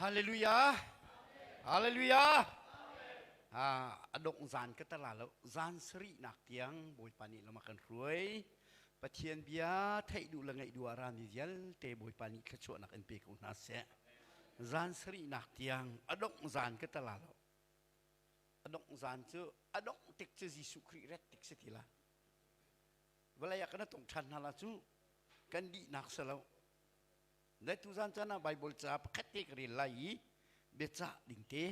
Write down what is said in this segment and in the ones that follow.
Hallelujah. Hallelujah. Ah, a dongh zan ka tala lo. Zan sarihnak tiang Bawipa nih lam a kan hruai. Pathian bia theih duh le ngaih duh ah rami vialte Bawipa nih thluachuahnak in pe ko hna seh. Zan sarihnak tiang a dongh zan ka tala lo. A dongh zan cu a dongh tik cu Jesuh Khrih ret tik si ti la. Vawlei ah kan tong ṭhan hna la cu kan dihnak si lo. Le tuzan caan ah Bible ca pakhat te ka rel lai i biacah ding te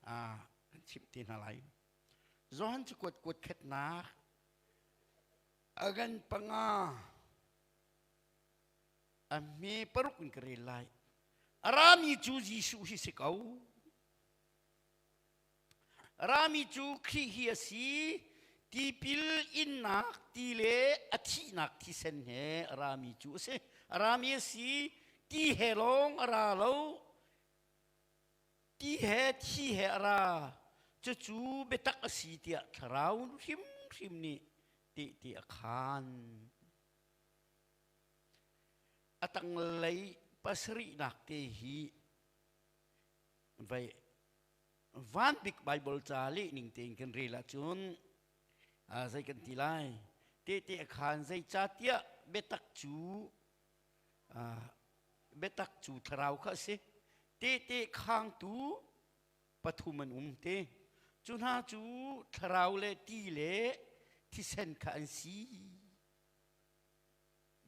kan chimh te hna lai. Johan cakuat kuat khatnak agan panga a hme paruk in ka rel lai. A rami cu Jesuh hi si ko. Rami cu Khrih hi a si. Tipil innak ti le a thihnak thisen he a rami cu a si. A rami a si. Ti he lawng a ra lo. Ti he thi he a ra. Cucu biatak a si tiah thlarau hrimhrim nih tehte a khaan. A tanglei pasarihnak te hi vai van bik Bible ca leh ning tein kan rel ahcun zei kan ti lai tehte a khaan zeicahtiah biatak cu biatak cu thlarau kha a si tehte khangtu pathum an um te cu hna cu thlarau le ti le thisen kha an si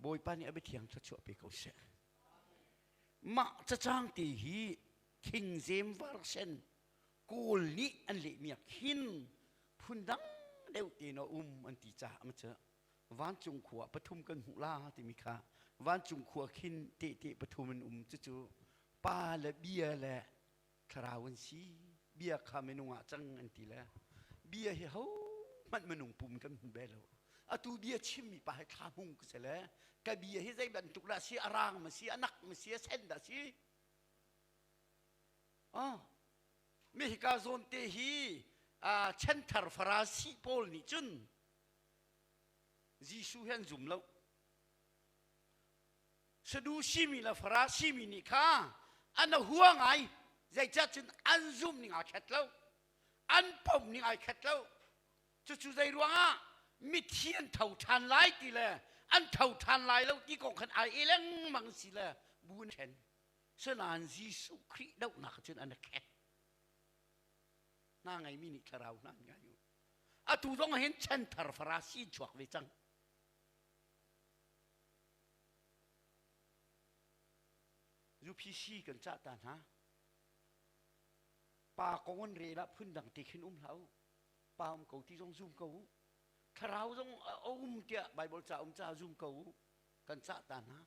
Bawipa nih a biathiang thluachuah pe ko seh. Mah cacang te hi King James Version Kawl nih an lehmi ah khin phundang deuh tein a um an ti caah ma cu vancung khua pathum kan hmuh la timi kha vancung khua khin tehte pathum an um cucu pa le bia le thlarau an si bia kha minung ah cang an ti le bia hi ho hmanh minung pum kan hmu be lo atu bia chimmi pa hi thla hmung ka si le ka bia hi zei bantuk dah si a rang ma si a nak ma si a sen dah si ah mi hika zawn te hi chanthar farasi pawl nih cun Jesuh hi an zum lo Sadusi mi le Farasi mi nih kha an hua ngai zeicah cun an zum ning aa khat lo an pom ning ai khat lo cucu zei ruangah mithi an tho ṭhan lai ti le an tho ṭhan lai lo ti kong khan ai e lengmang si le bu ṭhen sinain Jesuh Khrih dohnak cun an khet hna ngeimi nih thlarau hna an ngai u atu zong hin chanthar Farasi chuak ve cang UPC kan cah ta hna. Pa kong an rel ah phundang te khin um hlah u. Pa um ko ti zong zum ko u. Thlarau zong a um tiah Bible ca um ca zum ko u. Kan cah ta hna.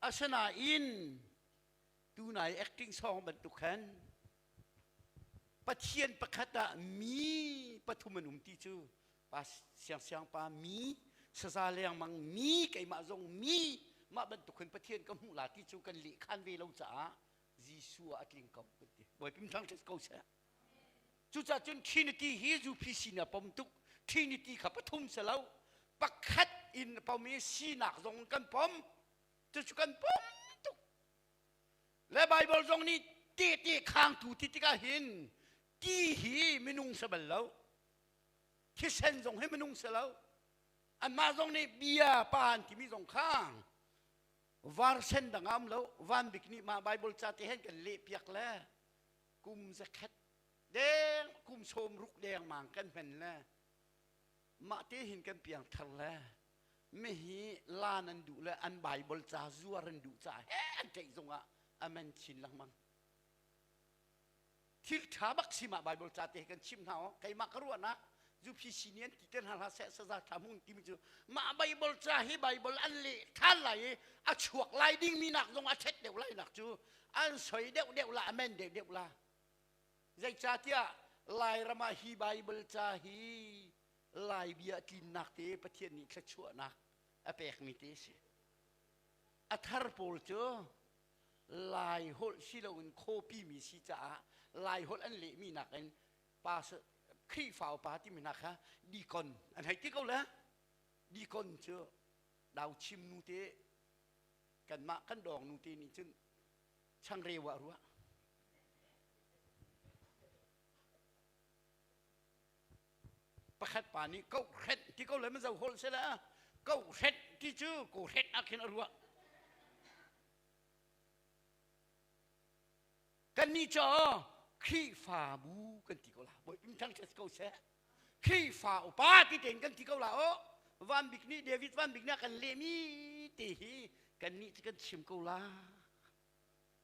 Asinain tunai acting song bantuk khan Pathian pakhat ah mi pathum an um ti cu pa siangsiang pa mi saza lengmang mi keimah zong mi mah bantuk hin Pathian ka hmuh la ti cu kan lehkhan ve lo caah Jesuh ah a tling ko kan ti Bawipa thangṭhat ko seh cucaah cun Trinity hi UPC nih a pom tuk Trinity kha pathum si lo pakhat in pom i sinak zong kan pom cucu kan pom tuk Le Baibal zong nih tehte khangtu ti tikah hin ti hi minung si bal lo. Thisen zong hi minung si lo. Anmah zong nih bia pa an timi zong kha varsen dang ah um lo. Van bik nih mah Baibal ca te hen kan leh piak le kum zakhat deng kum sawm ruk dengmang kan hman le mah te hin kan piang thar le mihi la nan duh le an Bible ca zuar an duh ca he an tlaih zongah amen chin lengmang thil ṭha bak si mah Bible ca te kan chim hna o keimah ka ruahnak UPC nih an ti te hna hlah seh saza thla hmung timi cu mah Bible ca hi Bible an leh ṭhan lai i a chuak lai dingmi nak zong a ṭhet deuh lai nak cu an soi deuh deuh la amen deuh deuh la zeicahtiah Lairam ah hi Bible ca hi Lai bia tlinnak te Pathian nih thluachuahnak a pekmi te a si. A thar pawl cu Lai holh si loin copy mi si caah Lai holh an lehmi nakin pa Khrihfa upa timi hna kha deacon an hei ti ko le deacon cu dau chim nu te kanmah kan dawng nu te nih cun changreu ah ruah. Pakhat pa nih ko hrenh ti ko le ma zo hol se la ko hrenh ti cu ko hrenh ah khin a ruah. Kannih cu Khrihfabu kan ti ko la. Bawi thang ṭhat ko seh. Khrihfa upa ti tein kan ti ko la o. Van Bik nih David Van Bik nih a kan lehmi te hi kannih cu kan chim ko la.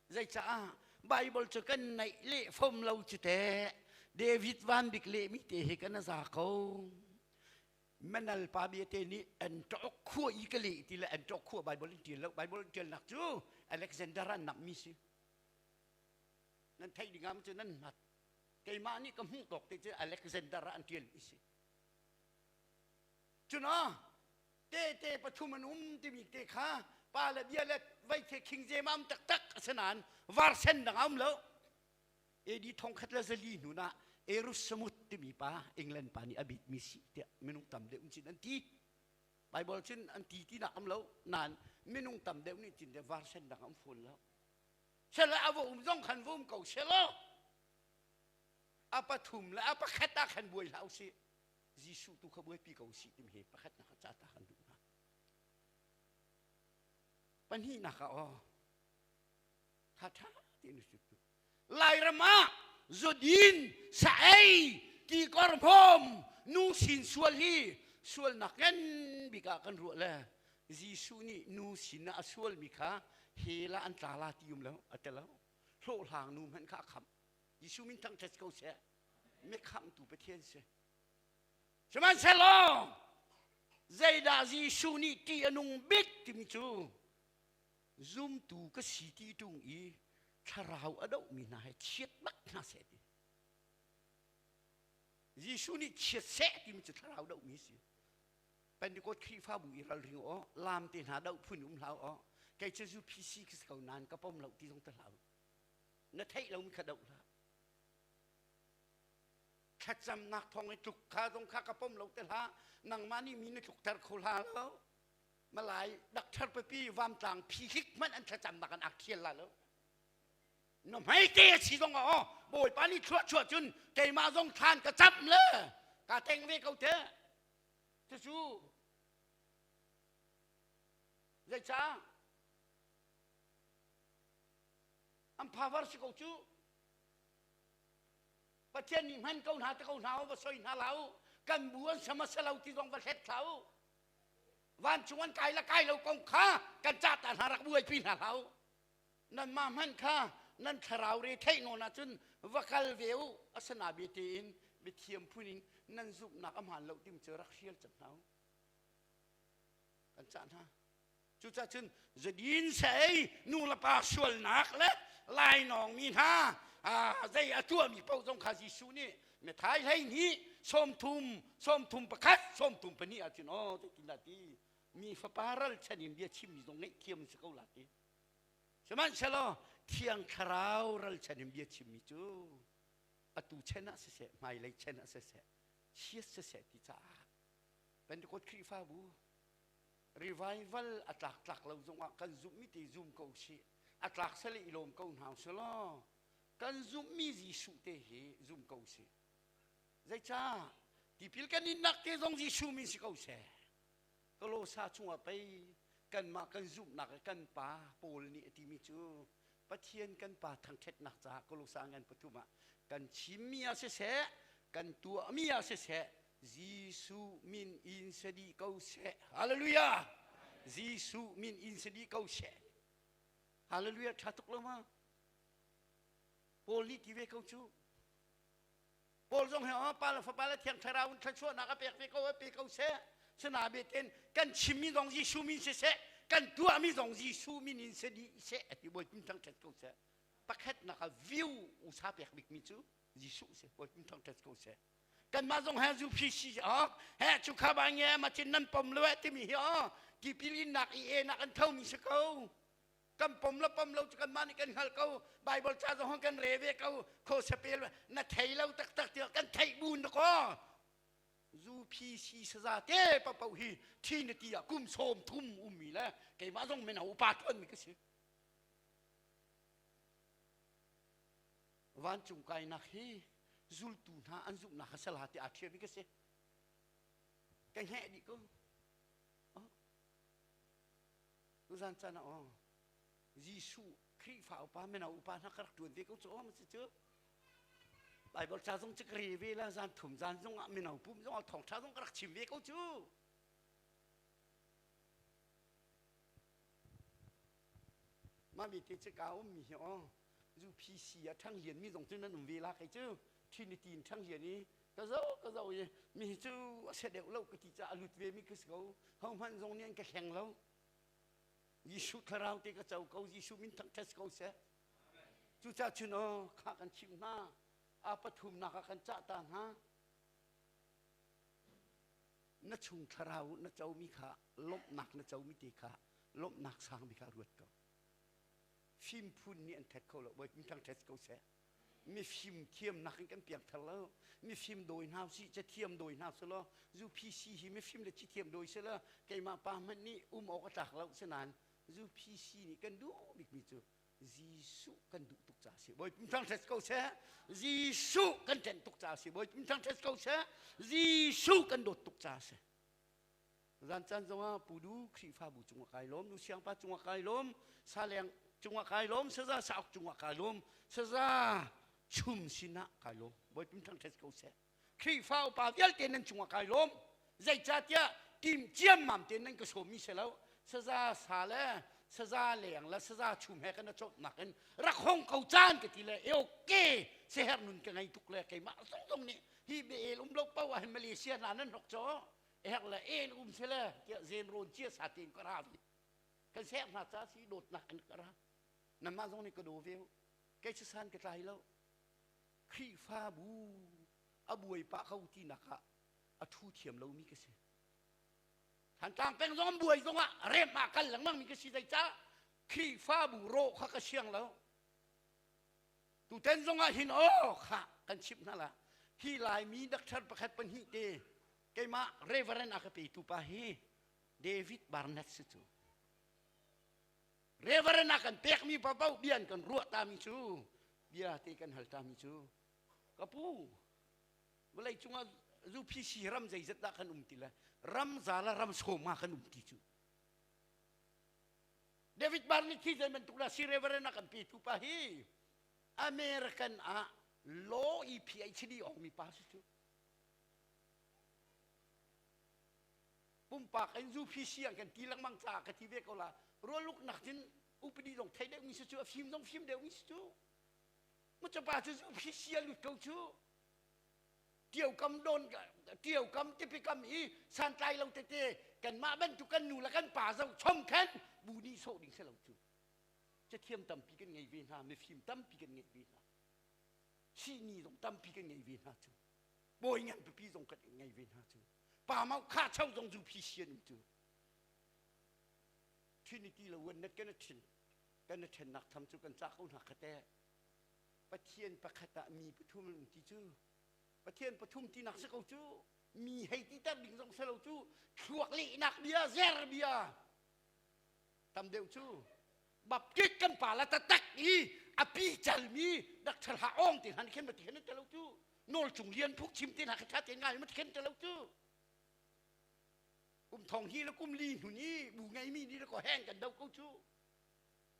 Zeicaah Bible cu kan naih leh fom lo cu teh. David Van Bik lehmi te hi kan a za ko. Manal pa bia te nih an ṭok khua i ka leh ti le an ṭok khua Bible in ṭial lo. Bible in ṭialnak cu Alexander an nammi si. Nan theih ding ah cu nan hngat. Keimah nih ka hmuh tawk te cu Alexander ah an ṭialmi si. Cuna tehte pathum an um timi te kha pa le bia le veithe King James am taktak a si nain version dang a um lo. AD 1400 hnu ah Erasmus timi pa England pa nih a bitmi si tiah minung tam deuh cun an ti. Bible cun an ti ti nak um lo nain minung tam deuh nih cun version dang an fawn lo. Sele a va um zong khan va um ko selaw a pathum le a pakhat ah khan buai hlah usih. Jesuh tu kha buaipi ko usih timi hi pakhatnak ah ca ta kan duh hna. Pahnihnak ah aw tha tha tein usut tu. Lairam ah zudin sa ei ti kor hmawm nu sin sual hi sualnak ngan bik ah kan ruah le Jesuh nih nu sin ah a sualmi kha hell ah an tla la ti um lo a ti lo hlawhhlang nu hmanh kha a khamh Jesuh min thangṭhat ko seh mi khamhtu Pathian si sihmanhsehlaw zeidah Jesuh nih ṭih a nung bik timi cu zumtu ka si ti ṭung i thlarau a dohmi hna he chiat bak hna seh ti Jesuh nih chiat seh timi cu thlarau dohmi si Pentecost Khrihfabu i ralring aw lam te hna doh phun um hlah aw kei cu zu PC ka si ko nain ka pom lo ti zong ta hlah na theih lomi kha doh hlah thlacamnak thawng i tluk kha zong kha ka pom lo te hlah nangmah nih mi na tlukter kho hlah lo malai dakthar pipi vamtlang phihlik hmanh an thlacamnak an ak thial la lo na hmei te a si zong ah bawipa nih thluah chuah cun keimah zong thlan ka camh le ka teng ve ko te cucu zeicah an power si ko cu Pathian nih hman ko hna te ko hna va soi hna hlah u kan bu an sama selo ti zong va hlet hlah u vancung an kai la kai lo kong kha kan cah ta hna rak buaipi hna hlah u nanmah hmanh kha nan thlarau re theih nawn ahcun va kal ve u asana bia tein biathiam phun in nan zumhnak a hmaan lo tim cu rak hrial cang hna u kan cah hna Cucaah cun zadin sei nu le pa sualnak le lainawng mi hna zei a tuahmi paoh zong kha Jesuh nih mithai 12 sawmthum sawmthum pakhat sawmthum pahnih ahcun aw zeitindah ti mi fapa ralchan in bia chimmi zong ngaihthiam si ko la ti sihmanhsehlaw thiang thlarau ralchan in bia chimmi cu atu chen ah siseh hmailei chen ah siseh chiat siseh ti caah Pentecost Khrihfabu Revival a tlak tlak lo zongah kan zumhmi te zum ko sih. A tlak sale i lawm ko hna usih law kan zumhmi Jesuh te hi zum ko sih. Zeicah tipil kan innak te zong Jesuh min si ko seh. Kolosa chungah pei kanmah kan zumhnak le kan pa Paul nih a timi cu Pathian kan pa thangṭhatnak caah Kolosa ngan pathum ah kan chimmi ah siseh kan tuahmi ah siseh Jesuh min in si dih ko seh. Hallelujah! Jesuh min in si dih ko seh. Hallelujah! Ṭha tuk lo ma? Paul nih ti ve ko cu. Paul zong hi oh, Pa le Fapa le Thiang Thlarau in thluachuahnak a pek ve ko, a pe ko seh. Sina beten kan chimmi zong Jesuh min si seh, kan tuahmi zong Jesuh min in si dih seh. Ati Bawipa thangṭhat ko seh. Pakhatnak ah view usa pek bikmi cu Jesuh si. Bawipa thangṭhat ko seh. Kanmah zong he UPC oh he cu kha ba nge ma chin nan pom lo eh timi hi oh tipil innak i e nak an thomi si ko kan pom lo pom lo cu kanmah nih kan hngal ko Bible ca zong kan re ve ko kho sapel na thei lo taktak tiah kan theih bu na ko UPC saza te papo hi thi na ti ah kum sawm thum ummi le keimah zong mino upa tuan mi ka si Vancung kainak hi zultu hna an zumhnak a sala ti aa ṭhiami ka si. Ka hngeh dih ko. Oh. Tuzan caan ah oh Jesuh Khrihfa upa mino upa hna ka rak ṭuan ve ko cu aw si cu. Bible ca zong cu ka re ve la zan thum zan zong ah mino pum zong ah thawngṭha zong ka rak chim ve ko cu. Mah mi te cu ka ummi hi aw UPC a ṭhang lian mi zong cu nan um ve la kei cu Trinity in ṭhang lian i ka zo ka zo i mi cu a se deuh lo ka ti caah a lut ve mi ka si ko hohmanh zong nih an ka hleng lo Jesuh thlarau te ka co ko Jesuh min thangṭhat ko seh cucaah cun aw kha kan chimh hna a pathumnak ah kan cah ta hna na chung thlarau na comi kha lawmhnak na comi te kha lawmhnak sang bik ah ruat ko fimphun nih an that kho lo bawi thangṭhat ko seh mifim thiamnak in kan piangthar lo mifim dawi hna usih cathiam dawi hna seh law UPC hi mifim le cithiam dawi seh law keimah pa hmanh nih um awk a tlak lo sinain UPC nih kan duh bikmi cu Jesuh kan duh tuk ca si bawi thangṭhat ko seh Jesuh kan ṭanh tuk ca si bawi thangṭhat ko seh Jesuh kan dawt tuk ca si Zan caan zongah Pudu Khrihfabu cungah kai lawm, Nu Siangpa cungah kai lawm, Saleng cungah kai lawm, Saza Sauk cungah kai lawm, Saza Chum sinah kai lawm. Bawipa thangṭhat ko seh. Khrihfa upa vialte nan cungah kai lawm. Zeicahtiah tim ciammam tein nan ka sawmmi si lo. Saza sa le saza leng le saza chum he kan i cawtnak in rak hong ko caan ka ti le e okay seher nun ka ngei tuk le keimah zong zong nih hi beel um lo paoh ah hin Malaysia hna nan hnok caw herh le el um sile tiah zen rawn cia sa tein ka ra ve kan ser hna ca si dawtnak in ka ra nanmah zong nih ka daw ve kei cu san ka tlai lo Khrihfabu a buai pah ko tinak ah a thu thiam lomi ka si Thantlang peng zong buai zong ah rem ah kal lengmang mi ka si zeicah Khrihfabu rawh kha ka siang lo Tuten zong ah hin aw kha kan chimh hna la hi Laimi doctor pakhat pahnih te keimah reverend a ka petu pa hi David Barnett si cu reverend a kan pekmi paoh bia an kan ruah tami cu bia te kan hal tami cu ka pu vawlei cungah UPC ram zeizat dah kan um ti le ram za la ram sawma kan um ti cu David Barnett hi zei bantuk dah si reverend a kan petu pa hi American ah law i PhD awng mi pa si cu pumpak in UPC an kan ti lengmang caah ka ti ve ko la rualuk nak cun upadi zong thei deuh mi si cu a fim zong fim deuh mi si cu mucapa cu UPC a lut ko cu Tiokam don tiokam tipikam i santlai lo tete kanmah bantuk kan nu le kan pa zoh chom khan bu nih sawh ding si lo cu cathiam tampi kan ngei ve hna mifim tampi kan ngei ve hna sihni zong tampi kan ngei ve hna cu bawi ngan pipi zong kan ngei ve hna cu pa mau kha cho zong zu phi sian um cu Trinity lo wan net kan thin kan thennak tham cu kan cah ko hna khate Pathian pakhat ah mi pathum an um ti cu Pathian pathum tinak si ko cu mi hei ti ter ding zong si lo cu thluak lehnak bia zer bia tam deuh cu Baptist kan pa la tatak i a pi calmi Dr. Ha Ong te hna nih khin ma ti khin te lo cu nawl cung lian phuk chim te hna kha tha te ngai ma ti khin te lo cu kum thong hi le kum li hnu ni bu ngeimi ni le ko heng kan do ko cu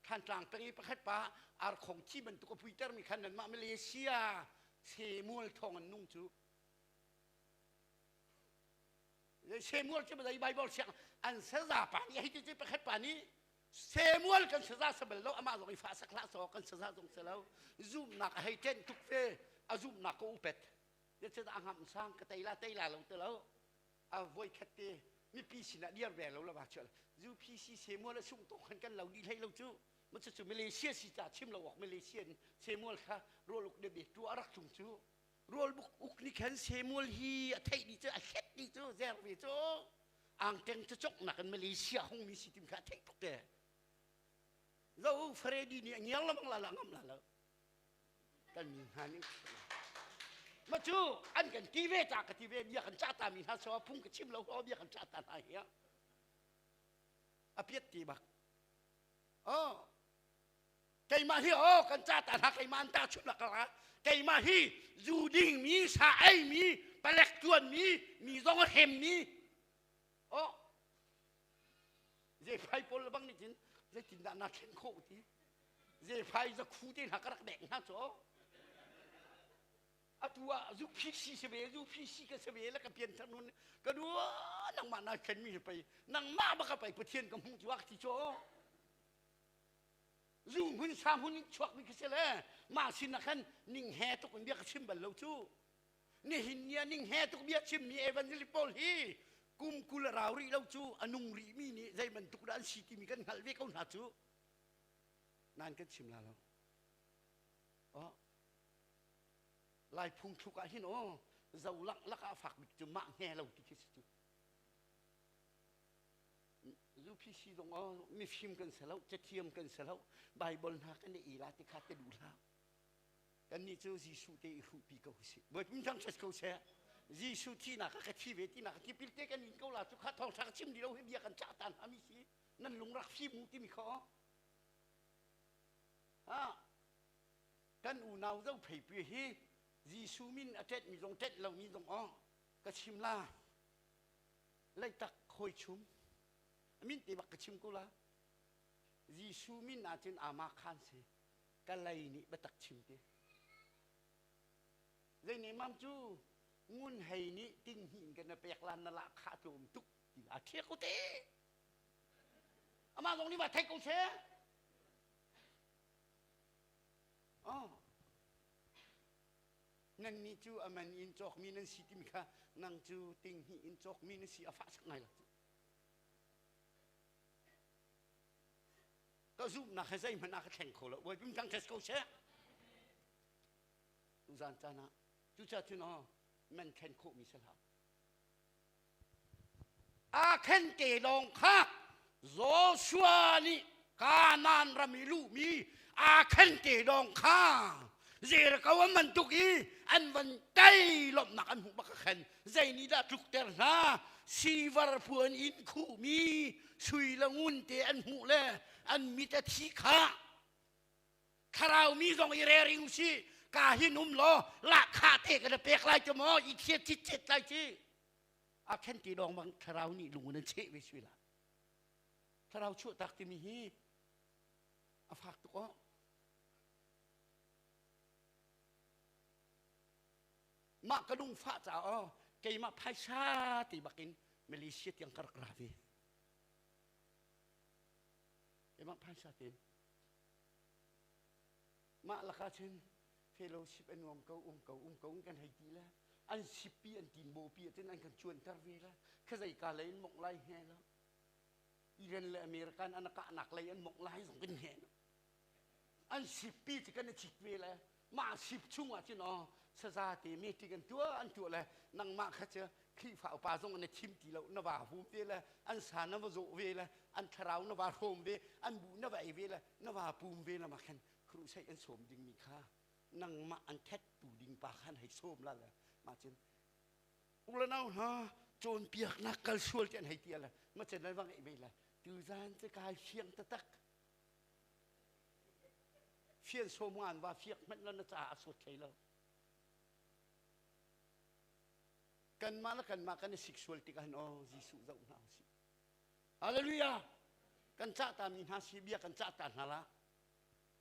Thantlang peng i pakhat pa arkhong thi bantuk a puitermi khan nanmah Malaysia Samuel thawng an nung cu Samuel cu zei Bible siang an saza pa nih hei ti pakhat pa nih Samuel kan saza sa bal lo amah zong i fa sak hlah so kan saza zong si lo zumnak a hei ṭenh tuk ve a zumnak ka upet a ngam sang ka tei la tei la lo te lo a voi khat te mipi sinah dir ve lo la ba chual UPC Samuel a sung tok khan kan lo di hlei lo cu ma cu cu Malaysia si ca chim lo awk Malaysia in Samuel kha rual uk de be tu a rak tlung cu rual buk uk ni khan Samuel hi a theih di cu a hlet di cu zer ve cu ang teng cu chok nak in Malaysia hung mi si tim kha theih tuk te zo Freddy nih a ngiar lamang la la ngam la lo kan mi hna nih ma cu an kan ti ve ta ka ti ve bia kan cah ta mi hna so phung ka chim lo ho bia kan cah ta hna hi a piat ti bak oh keimah hi oh kan cah ta hna keimah an ta chun la ka keimah hi zu ding mi sa ei mi palek tuan mi mi zong a hrem mi. Oh, zephai pawl bang nih cun zeitindah na thlen khawh ti zephai zakhu te hna ka rak dek hna cu atu ah zuphi si ve zuphi si ka si ve le ka pianthar nun ka nu nangmah na thlen mi pei nangmah baka pei pathian ka hmuh chuak ti cu zu hmun sa hmun in chuak mi ka si le mah sin ah khan ning he tuk in bia ka chim bal lo cu nihin ni ah ning he tuk bia chim mi evangelist pawl hi kum 20 a rau rih lo cu a nung rih mi nih zei bantuk dah an si timi kan hngalh ve ko hna cu nan kan chim la lo oh lai phung thluk ah hin aw zo lak lak ah fak bik cu mah hnge lo ti khi si cu UPC zong aw mifim kan si lo cathiam kan si lo Bible hna kan i la ti kha te duh hlah Kannih cu Jesuh te i hruhpi ko usih. Bawipa thangṭhat ko seh. Jesuh thihnak ah ka thi ve tinak tipil te kan in ko la cu kha thawngṭha ka chim dih lo hi bia kan cah ta hna mi si nan lung rak fim u timi kha ha kan unau zo pheipi hi Jesuh min a ṭet mi zong ṭet lo mi zong aw ka chim la leitak khoi chum min te bak ka chim ko la Jesuh min ahcun ama khan si ka lei nih biatak chim ti zei nih mam cu ngun hei nih ting hnih in kan pek lan na lah kha tlawm tuk ti a thiak ko te amah zong nih ma thei ko she oh nan nih cu aman in cawkmi nan si timi kha nang cu ting hnih in cawkmi na si a fah sak ngai la cu Ka zumhnak he zeihmanh ah ka thleng kho lo. Bawipa thang test ko seh. Tuzan caan ah cucaah cun aw man thlen khawhmi si hlah. Aa khen te lawng kha Joshua nih Kanaan ram i luhmi aa khen te lawng kha Jericho an bantuk i an van tei lawmhnak an hmuh bak a khen zei nih dah tlukter hna sivar puan in khuhmi sui le ngun te an hmuh le an mit a thi kha thlarau mi zong i rering si ka hin um law lahkhah te ka na pek lai cu maw i thiat citcet lai ci a khen ti dong bang thlarau nih lung nan cheh ve sui la thlarau chuah tak timi hi a fak tuk aw Mah ka lungfah caah keimah phaisa ti bakin Malaysia tiang ka rak ra ve. Keimah phaisa tein. Mah lakah cun fellowship an nuam ko um ko um ko kan hei ti le an sippi an tin bawpi ahcun an kan cuanter ve le khazei ka lei in mongh lai he lo Iran le American an kahnak lei an mongh lai zong kan he an sippi cu kan i chit ve le mah sip chung ah cun aw saza te meeting an tuah an tuah le nangmah kha cu Khrihfa upa zong an i thim ti lo na va hum ve le an sa na va zawh ve le an thlarau na va hrawm ve an bu na va ei ve le na va pum ve le mah khan crusade an sawm dingmi kha nangmah an thettu ding pa khan hei sawm la le mah cun ulanau hna cawnpiaknak kal sual ti an hei ti le ma cen nan va ngeih ve le tuzan cu kai fiang taktak Fian sawm ngan va fiak hmanh lo na caah a sawt hlei lo. Kanmah le kanmah kan i sik sual tikah hin aw Jesuh zoh hna usih. Hallelujah! Kan cah ta mi hna si bia kan cah ta hna la.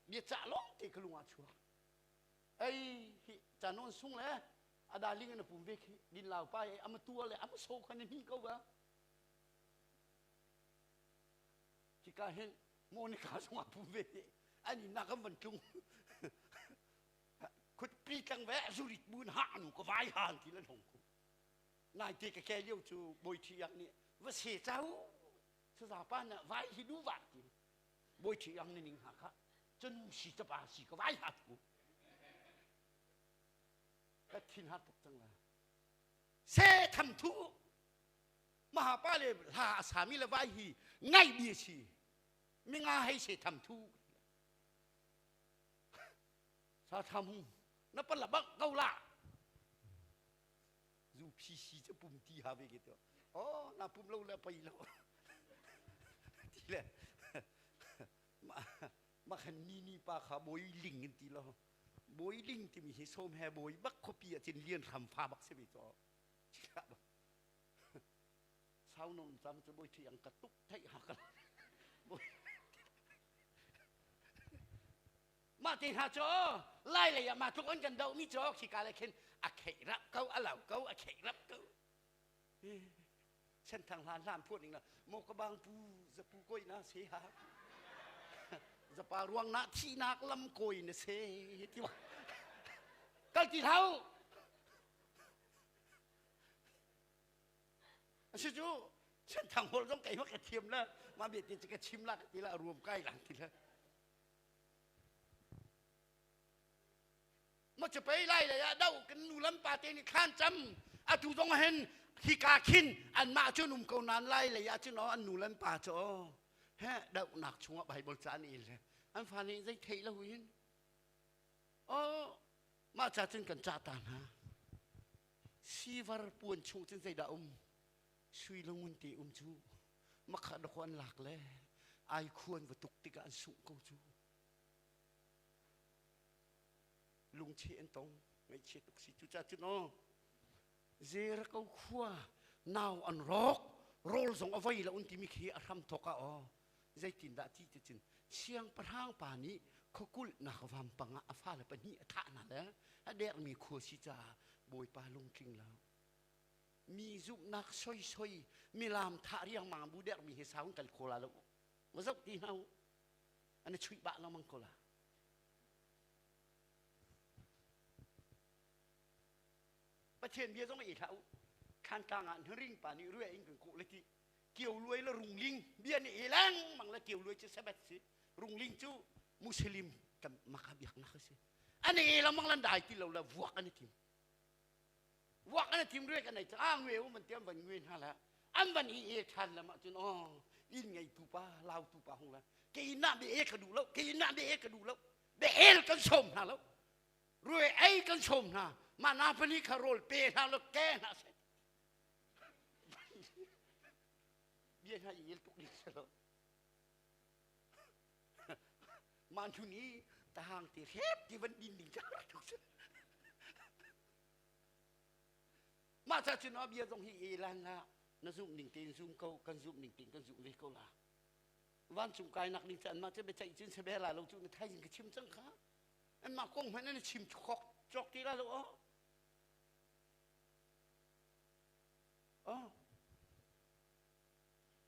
Bia cah lawng te ka lung ah chuak. Ei hi canon sung le a darling in a pum ve khi din lau pa e ama tua le ama so khan ni ko ba. Hika hin Monica zong a pum ve an inn ah kan van tlung khutpi tlang ve zurit bu in ha nu ka vai han ti lan hong ku nai te ka ke lio cu bawi thi yang nih va se chau saza pa na vai hi du va ti bawi thi yang ni ning ha kha cun si ta pa si ka vai ha ku ka thin har tuk cang la se tham thu Mahapa le hla a sami le vai hi ngaih bi a si. Minga hei se tham thu. Sa tham hung na pala bak ko la. Zu phi si cu pum ti ha ve ke to. Oh na pum lo le pai lo. Ti le ma khan ni ni pa kha boi ling in ti lo. Boi ling timi hi som he boi bak khuapi ah cin lian hram fa bak se ve to. Sau non cam cu boi thi ang ka tuk theih ha ka. Mah te hna cu lai lei ah mah tluk an kan doh mi cu khika le khin a kheih rap ko a lau ko a kheih rap ko. Senthang hlan hlan phuah ning la mo ka bang pu zapu koi na se ha zapa ruang na thihnak lam koi na se ti wa kal ti hau asi cu senthang hol zong kei ka thiam la ma bia ti ka chim la ti la ruam kai lang ti la Ma cu pei lai lei ah do kan nu lam pa te nih thlan cam atu zong hen hika khin anmah cu um ko nan lai lei ah cun an nu lam pa cu he dohnak chungah Bible ca an il an fa nih zei theih lo hin oh mah ca cun kan cah ta hna sivar puan chung cun zeidah um sui lungun te um cu makha dako an lak le ai khuan va tuk tikah an sungh ko cu lungcheh an tong ngaihchia tuk si cucaah cun aw Jericho khua nau an rawk rawl zong a voi lo un timi khi a hram thawk ah aw zeitindah ti ti cun siangpahrang pa nih khuakulhnak vampang ah a fale pahnih a thah hna le a dermi khua si caah bawipa lungtling lo mi zumhnak soi soi milam thah riangmang bu dermi he sau kal kho la lo ma zoh ti hna u an i chuih bah lengmang ko la Pathian bia zong i hlah u Thlantlang ah hnaring pa nih rue in kan kawh le ti kio luai le rungling bia nih i lengmang le kio luai cu Sabbath si rungling cu Muslim kan maka biaknak a si an i lengmang lan dai ti lo le vuak an i tim vuak an i tim rue kan ei cu a ngue u man tiam van ngue hna la an van i e ṭhan lam ahcun aw inn ngeitu pa lautu pa hung la kei na be e ka duh lo kei na be e ka duh lo be el kan sawm hna lo rue ei kan sawm hna mah na pali kha rawl pe hna lo ke hna se bia hna i el tuk ding se lo man thu ni tahang ti hrep ti van din ding cha tuk se Mah ca cun a bia zong hi e lan la na zumh ning tein zum ko kan zumh ning tein kan zumh ve ko la vancung kainak ding cu anmah cu biaceih cun sabe la lo cu na thaizing ka chim cang kha anmah kong hmanh na chim chok chok ti la lo oh oh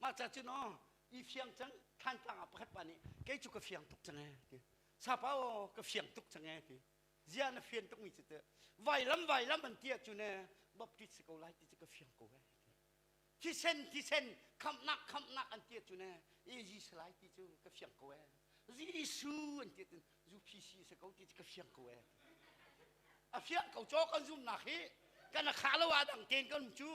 mah ca cun oh i fiang cang thlantlang ah pakhat pa nih kei cu ka fiang tuk cang e ti sapa aw ka fiang tuk cang e ti Zia na fian tukmi cu teh vailam vailam an ti ahcun eh baptist si ko lai ti cu ka fiang ko eh. Thisen thisen khamhnak khamhnak an ti ahcun eh AG si lai ti cu ka fiang ko eh. Jesuh an ti ahcun UPC si ko ti cu ka fiang ko eh. A fiang ko caw kan zumnak hi kan a khah lo ah dang tein kan um cu.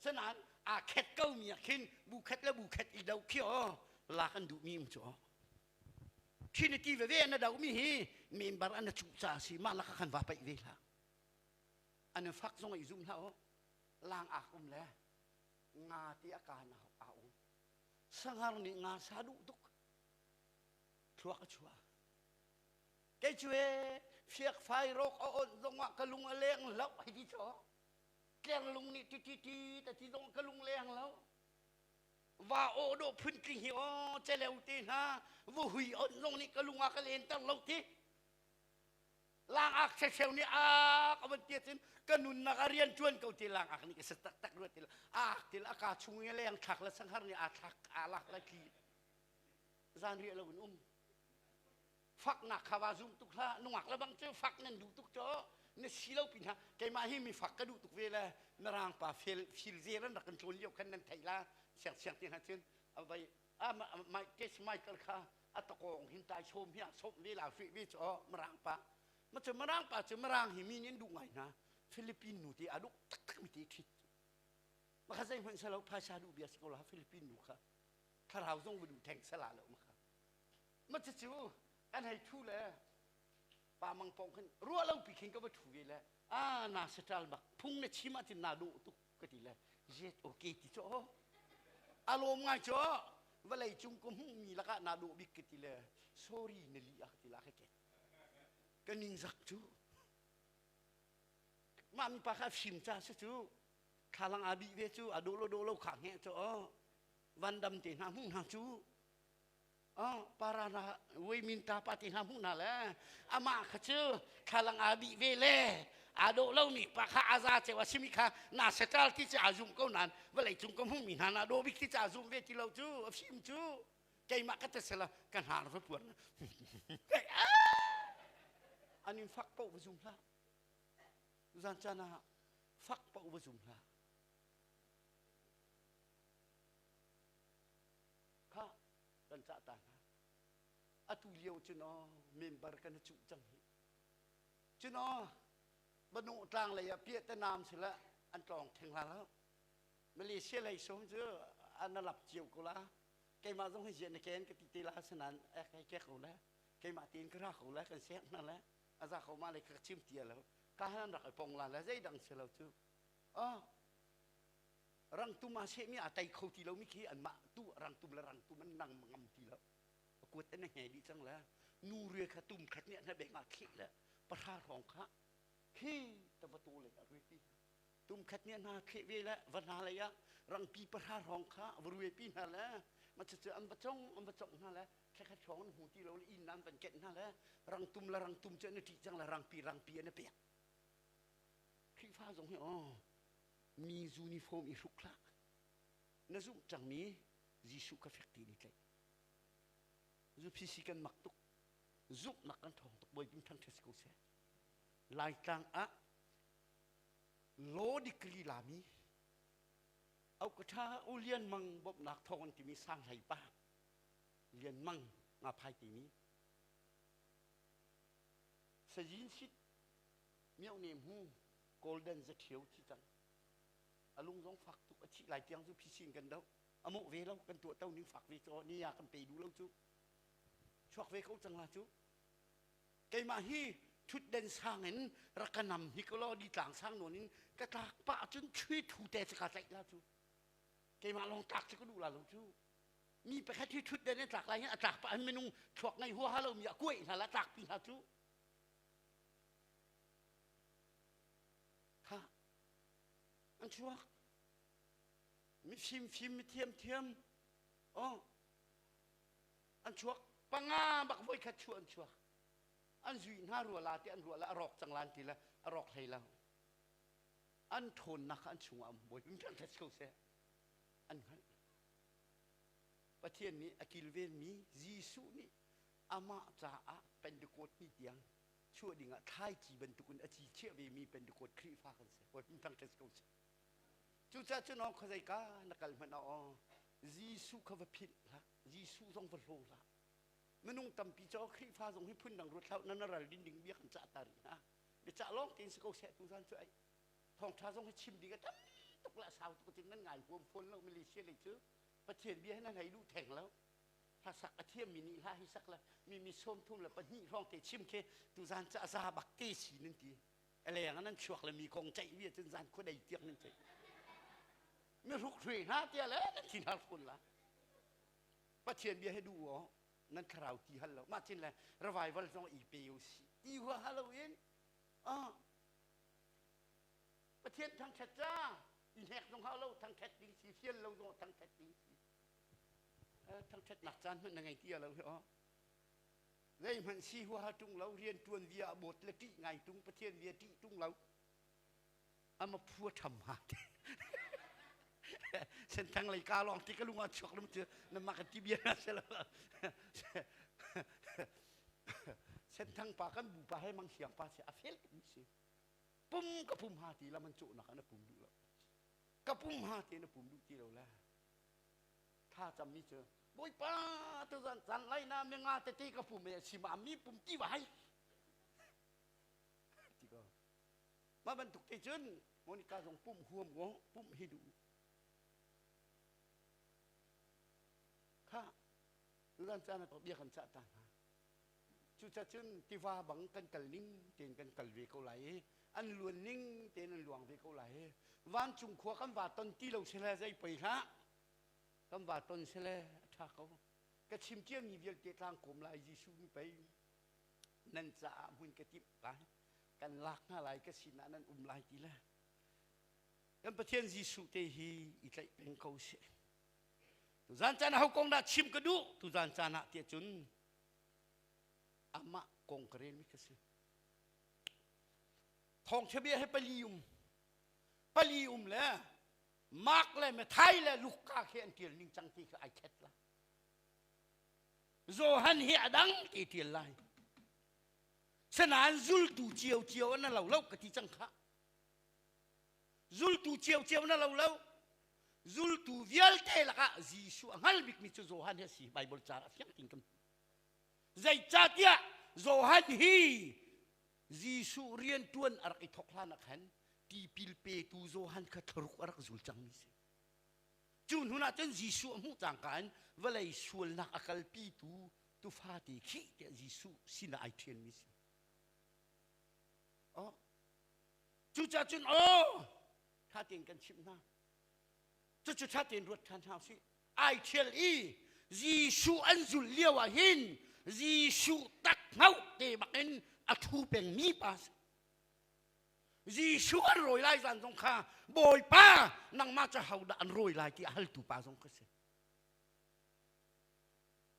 Sanain aa khet ko mi ah khin bu khat le bu khat i do khi aw lak an duhmi um cu aw. Trinity veve an do mi hi member an cuh ca si mah laka khan va paih ve hlah an fak zong i zum hlah u lang ak um le nga ti a kaan a um sangar nih nga sa duh tuk thluak a chuah kei cu e fiak fai rok a on zong ah ka lung a leng lo hei ti cho tlerlung nih ti ti ti ta ti zong ka lung leng lo Va aw dawh phuntling hi aw celeu te hna vuhui on zong nih ka lung ah ka lenter lo ti langak cheu nih ak a van ti cun ka nunnak a rian tuan ko ti langak nih ka sa taktak rua ti ak ti a ka chung i leng thlak le sanghar nih aa thlak aa lak le tli zan riah lo in um faknak kha va zum tuk hlah nungak le bang cu fak nan duh tuk cu na si lo pin ha keimah hi mi fak ka duh tuk ve le mirang pa fel fil zer an rak kan tlawn lio khan nan theih la siang siang te hna cun vai a mai test michael kha a takong hin tai som hi a som ve la fi ve chu mirang pa ma chu mirang pa chu mirang hi mi nin duh ngai hna Philippine nu te a duh tak mi te thit ma kha zei hmanh salo phaisa duh bia si ko la Philippine nu kha thlarau zong va duh theng sala lo ma kha Ma cucu kan hei thu le pa mang pong khin ruah lo pi khin ka va thu ve le a na satal bak phung na chim ahcun naa dawh tuk ka ti le jet okay ti cu a lawm ngai cu vawlei cung ka hmuhmi lakah naa dawh bik ka ti le sorry na li a ka ti la ka ket ka ningzak cu mah mipa kha fim ca si cu. Thlalang aa bih ve cu a dawh lo dawh lo kha nge cu oh vandam te hna hmuh hna cu oh parana weimin ta pa te hna hmuh hna le amah kha cu thlalang aa bih ve le aa dawh lomi pa kha a za ceu a simi kha na setal ti cu aa zum ko nain vawlei cung ka hmuhmi hna na dawh bik ti cu aa zum ve ti lo cu a fim cu keimah ka tesela ka hnar va puan an in fak paoh va zum hlah zan caan ah fak paoh va zum hlah kha kan cah ta hna atu lio cu no member kan cuh cang hi cu no banu tlang lei ah piahtanam sila an tlawng theng la lo Malaysia lei som cu an lap cio ko la keimah zong hi ziah na ken ka ti te la sanan ek hei kek ko le keimah tein ka ra ko le kan sek hna le a za ko ma le ka chim ti lo ka han rak i pong la le zeidang si lo cu oh rangtum a sehmi a tei kho ti lo mi khi anmah tu rangtum le rangtum an nang ngam ti lo a kuat an nge dih cang le nu ria kha tum khat nih na beng ah khih le pahra hrawng kha khi ta va tu le a rui pi tum khat nih hna kheh ve le va hna lei ah rangpi pahra hrawng kha va rui pi hna le ma cu an va cong an va cong hna le thlakhat hrawng an hmu ti lo le inn an van kenh hna le rangtum le rangtum cu an i ṭih cang le rangpi rangpi an i pek Khrihfa zong hi aw mi uniform i hruk hlah na zumh cangmi Jesuh kha fek tein i tlaih ZPC kan mak tuk zumhnak kan ṭhawng tuk Bawipa thangṭhat si ko seh Laitlang ah law degree lami au ka ṭha u Lian Mang bawmhnak thawng an timi sang hlei pa Lian Mang nga phai timi Sajin sit mioh ne hmu golden zaṭhio thi cang a lung zong fak tuk a thih lai tiang cu phisin kan do a mawh ve lo kan tuah to ning fak ve caw ni ya kan pe duh lo cu chuak ve ko cang la cu keimah hi thutden sang in rak ka nam hi ko law di tlang sang nawn in ka tlak pah cun chui thu te cu ka tlaih la cu keimah lawng tlak cu ka duh la lo cu mi pakhat hi thutden in tlak lai hin a tlak pah hin minung thluak ngei huaha lo mi a kuaih hna la tlak pi hna cu kha an chuak mi fimfim mi thiamthiam oh an chuak panga bak voi khat chu an chuak an zui hna rua la ti an ruah la a rawk cang lan ti la a rawk hlei lo an ṭhawnnak kha an chungah um bawi pim ṭhan ko seh an hngalh Pathian nih a kilvenmi Jesuh nih amah caah Pentecost ni tiang chuah dingah thlaici bantukin a ci chiah vemi Pentecost Khrihfa kan si. Bawi pim thangṭhat ko seh. Cucaah cun aw khuazei ka na kal hmanh ah aw Jesuh kha va philh hlah. Jesuh zong va hlaw hlah. Minung tampi cu Khrihfa zong hi phundang ruat hlah na na ral din ding bia kan cah ta rih hna. Biacah lawng tein si ko seh tuzan cu ai thawngṭha zong hi chim ding a tam tuk la sau tuk cun nan ngai huam fawn lo Malaysia lei cu Pathian bia hi nan hei duh theng lo hla sak a thiammi nih hla hi sak la mi mi sawm thum le pahnih hrawng te chim khi tuzan cu a za bak te si nan ti a leng ah nan chuak le mi kong ceih mi cun zan khuadei tiang nan ceih mi hruk hrui hna tia le nan thin har fawn la Pathian bia hi duh aw nan thlarau ti hal lo mah cin le revival zong i pe u si ti hua halo in ah Pathian thangṭhat ca i hnek zong hau lo thangṭhat ding si fial lo zong thangṭhat ding si thangṭhatnak caan hmanh na ngei ti lo hi aw zeihmanh si huaha ṭung lo rian ṭuan via a bawt le ṭih ngai ṭung Pathian bia ṭih ṭung lo ama phua ṭham ha te senthang lei ka lawng ti ka lung ah chuak lum cu na mah ka ti bia na se lo senthang pa kan bu pa he mang siang pa si a fel tuk mi si pum ka pum ha ti lam an cawhnak ah na pum duh lo ka pum ha ti na pum duh ti lo la tha cammi cu bawipa tu zan caan lai na mi nga tete ka pum e sima mi pum ti vai ti ko mah bantuk te cun Monica zong pum huam ko pum hi duh kha zan caan ah bia kan cah ta hna Cucacun tiva bang kan kal ning tein kan kal ve ko lai i an luan ning tein an luang ve ko lai i vancung khua kan va ton ti lo sile zei poi hlah kan va ton sile a ṭha ko ka chim ciami vialte tlangkawm lai Jesuh nih pei nan caah hmun ka timh lai kan lak hna lai ka sinah nan um lai ti le. Kan Pathian Jesuh te hi i tlaih peng ko sih. Tuzan caan ah ho kong dah chim ka duh? Tuzan caan ah tiah cun amah kong ka relmi ka si. Thawngṭha bia he pali um. Pali um le Mark le Matthai le Luka khi an ṭial ning cang ti kha ai khet la. Johan hi a dang ti ṭial lai. Sanain zultu cio cio an lo lo ka ti cang kha. Zultu cio cio na lo lo. Zultu vialte lakah Jesuh a hngal bikmi cu Johan hi a si. Bible ca a fiang ting kan Zeicahtiah Johan hi Jesuh rianṭuan a rak i thawk hlan ah khan tipil petu Johan kha thlaruk a rak zul cangmi si. Cu hnu ah cun Jesuh a hmuh cangka in vawlei sualnak a kalpitu tufa te khi tiah Jesuh sinah ai ṭhialmi si. Oh. Cucaah cun aw ṭha tein kan chimh hna. Cucu ṭha tein ruat ṭhan hna usih. Ai ṭhial i Jesuh an zulh lio ah hin Jesuh tak hnauh te bakin a ṭhu pengmi pa si. Jesuh an rawi lai zan zong kha Bawipa nangmah cu hodah an rawi lai ti a haltu pa zong kha si.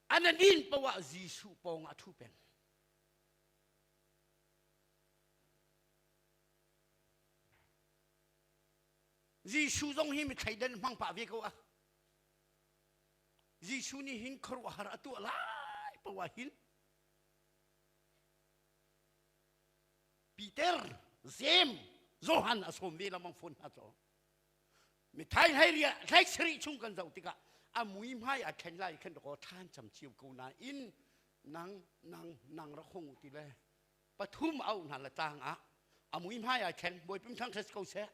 An a nin poah ah Jesuh pawng ah a ṭhu peng. Jesuh zong hi mi thleidan hmang pah ve ko a. Jesuh nih hin khuaruahhar a tuah lai poah hin Peter, Jeim, Johan a sawm ve lamang fawn hna cu. Mithai hlei ria hlei sarih chung kan zoh tikah a mui hmai a thlen lai khan ko thlan cam cio ko nain nang nang nang rak hung ti le pathum au hna le tlang ah a mui hmai ai thleng Bawipa thang ko seh